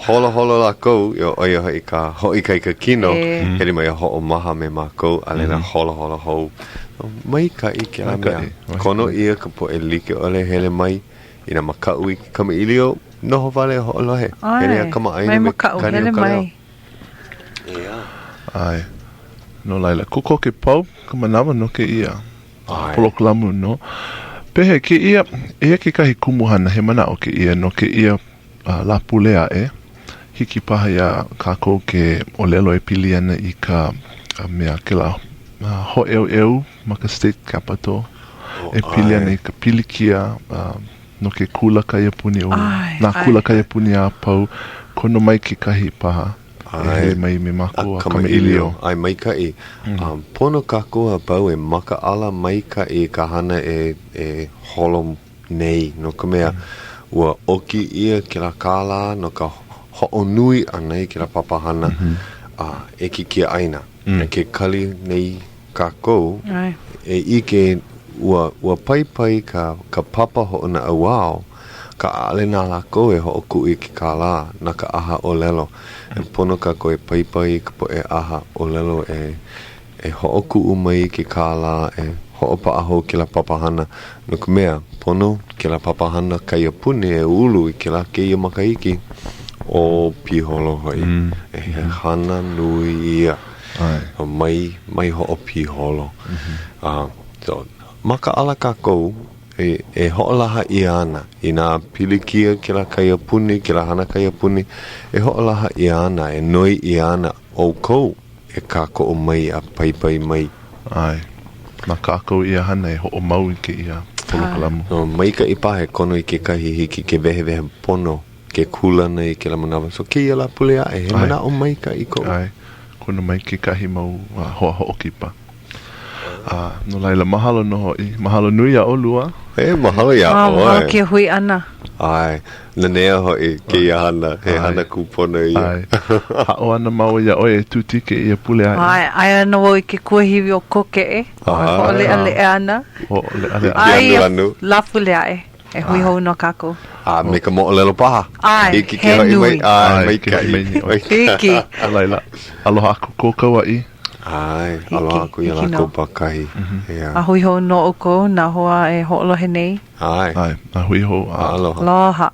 holoholo lākou, ʻo ia hoʻi ka hoʻoikaika kino, hele mai a hoʻomaha me mākou, a laila holoholo hou. Maikaʻi kēlā mea. Kono ʻia ka poʻe like ʻole hele mai inā makaʻu i ke kamaʻilio, noho wale a hoʻolohe. Hele a kamaʻāina me ke kani o ka leo. ʻAe. No laila, kokoke pau ka manawa no kēia polokalamu nō. Pehea kēia, eia kekahi kumuhana, he manaʻo kēia no kēia Lāpule aʻe, hiki paha iā kākou ke ʻōlelo e pili ana i ka mea kēlā hōʻeuʻeu ma ka State Capitol e pili ana i ka pilikia no ke kula kaiapuni o nā kula kaiapuni a pau, kono mai kekahi paha e hele mai me mākou a kamaʻilio. ʻAe, maikaʻi. Pono kākou a pau e makaʻala maikaʻi i ka hana e holo nei, no ka mea, ua ʻoki ʻia kēlā kālā no ka hoʻonui ʻana i kēlā papahana a e ke kiaʻāina. A ke kali nei kākou e ʻike ua, ua paipai ka, ka papa hoʻonaʻauao, akā ʻaʻole na lākou e hoʻokuʻu i ke kālā na ka ʻaha ʻōlelo. E pono kākou e paipai i ka poʻe ʻaha ʻōlelo e E hoʻokuʻu mai i ke kālā e hoʻopaʻa hou kēlā papahana, no ka mea, pono kēlā papahana kaiapuni e ulu i kēlā kēia makahiki ʻo piholo hoʻi. He hana nui ia. Mai, mai hoʻopiholo. A, so, makaʻala kākou e, e hoʻolaha ʻia ana inā pilikia kēlā kaiapuni, kēlā hana kaiapuni, e hoʻolaha ʻia ana, e noi ʻia ana ʻoukou e kākoʻo mai a paipai mai. ʻAe. Na kākou ia hana e hoʻomau i kēia polokalamu. No, maikaʻi paha e kono i kekahi hiki ke wehewehe pono ke kūlana i kēlā manawa. So kēia Lāpule aʻe, he manaʻo maikaʻi koʻu. ʻAe. Kono mai kekahi mau hoa hoʻokipa. A no laila, mahalo nō hoʻi. Mahalo nui iā ʻolua. E, mahalo iā ʻoe. Mahalo kēia hui ʻana. ʻAe, nanea hoʻi kēia hana, he hana kūpono ia. ʻAe. Haʻo ana māua iā ʻoe e Tuti kēia pule aʻe. ʻAe, aia nō wau i ke kuahiwi ʻo Kōkeʻe. Hoʻoleʻaleʻa ana. Hoʻoleʻaleʻa. A ia Lāpule aʻe. E hui hou nō kākou. A me ka moʻolelo paha. ʻAe, Hiki ke he hoʻi mai. nui. ʻAe, maikaʻi. Hiki. A laila, aloha aku ko Kauaʻi. ʻAe, aloha aku iā lākou pākahi. ʻEā. A hui hou nō ʻoukou nā hoa e hoʻolohe nei. ʻAe. ʻAe, a hui hou. Aloha. Aloha.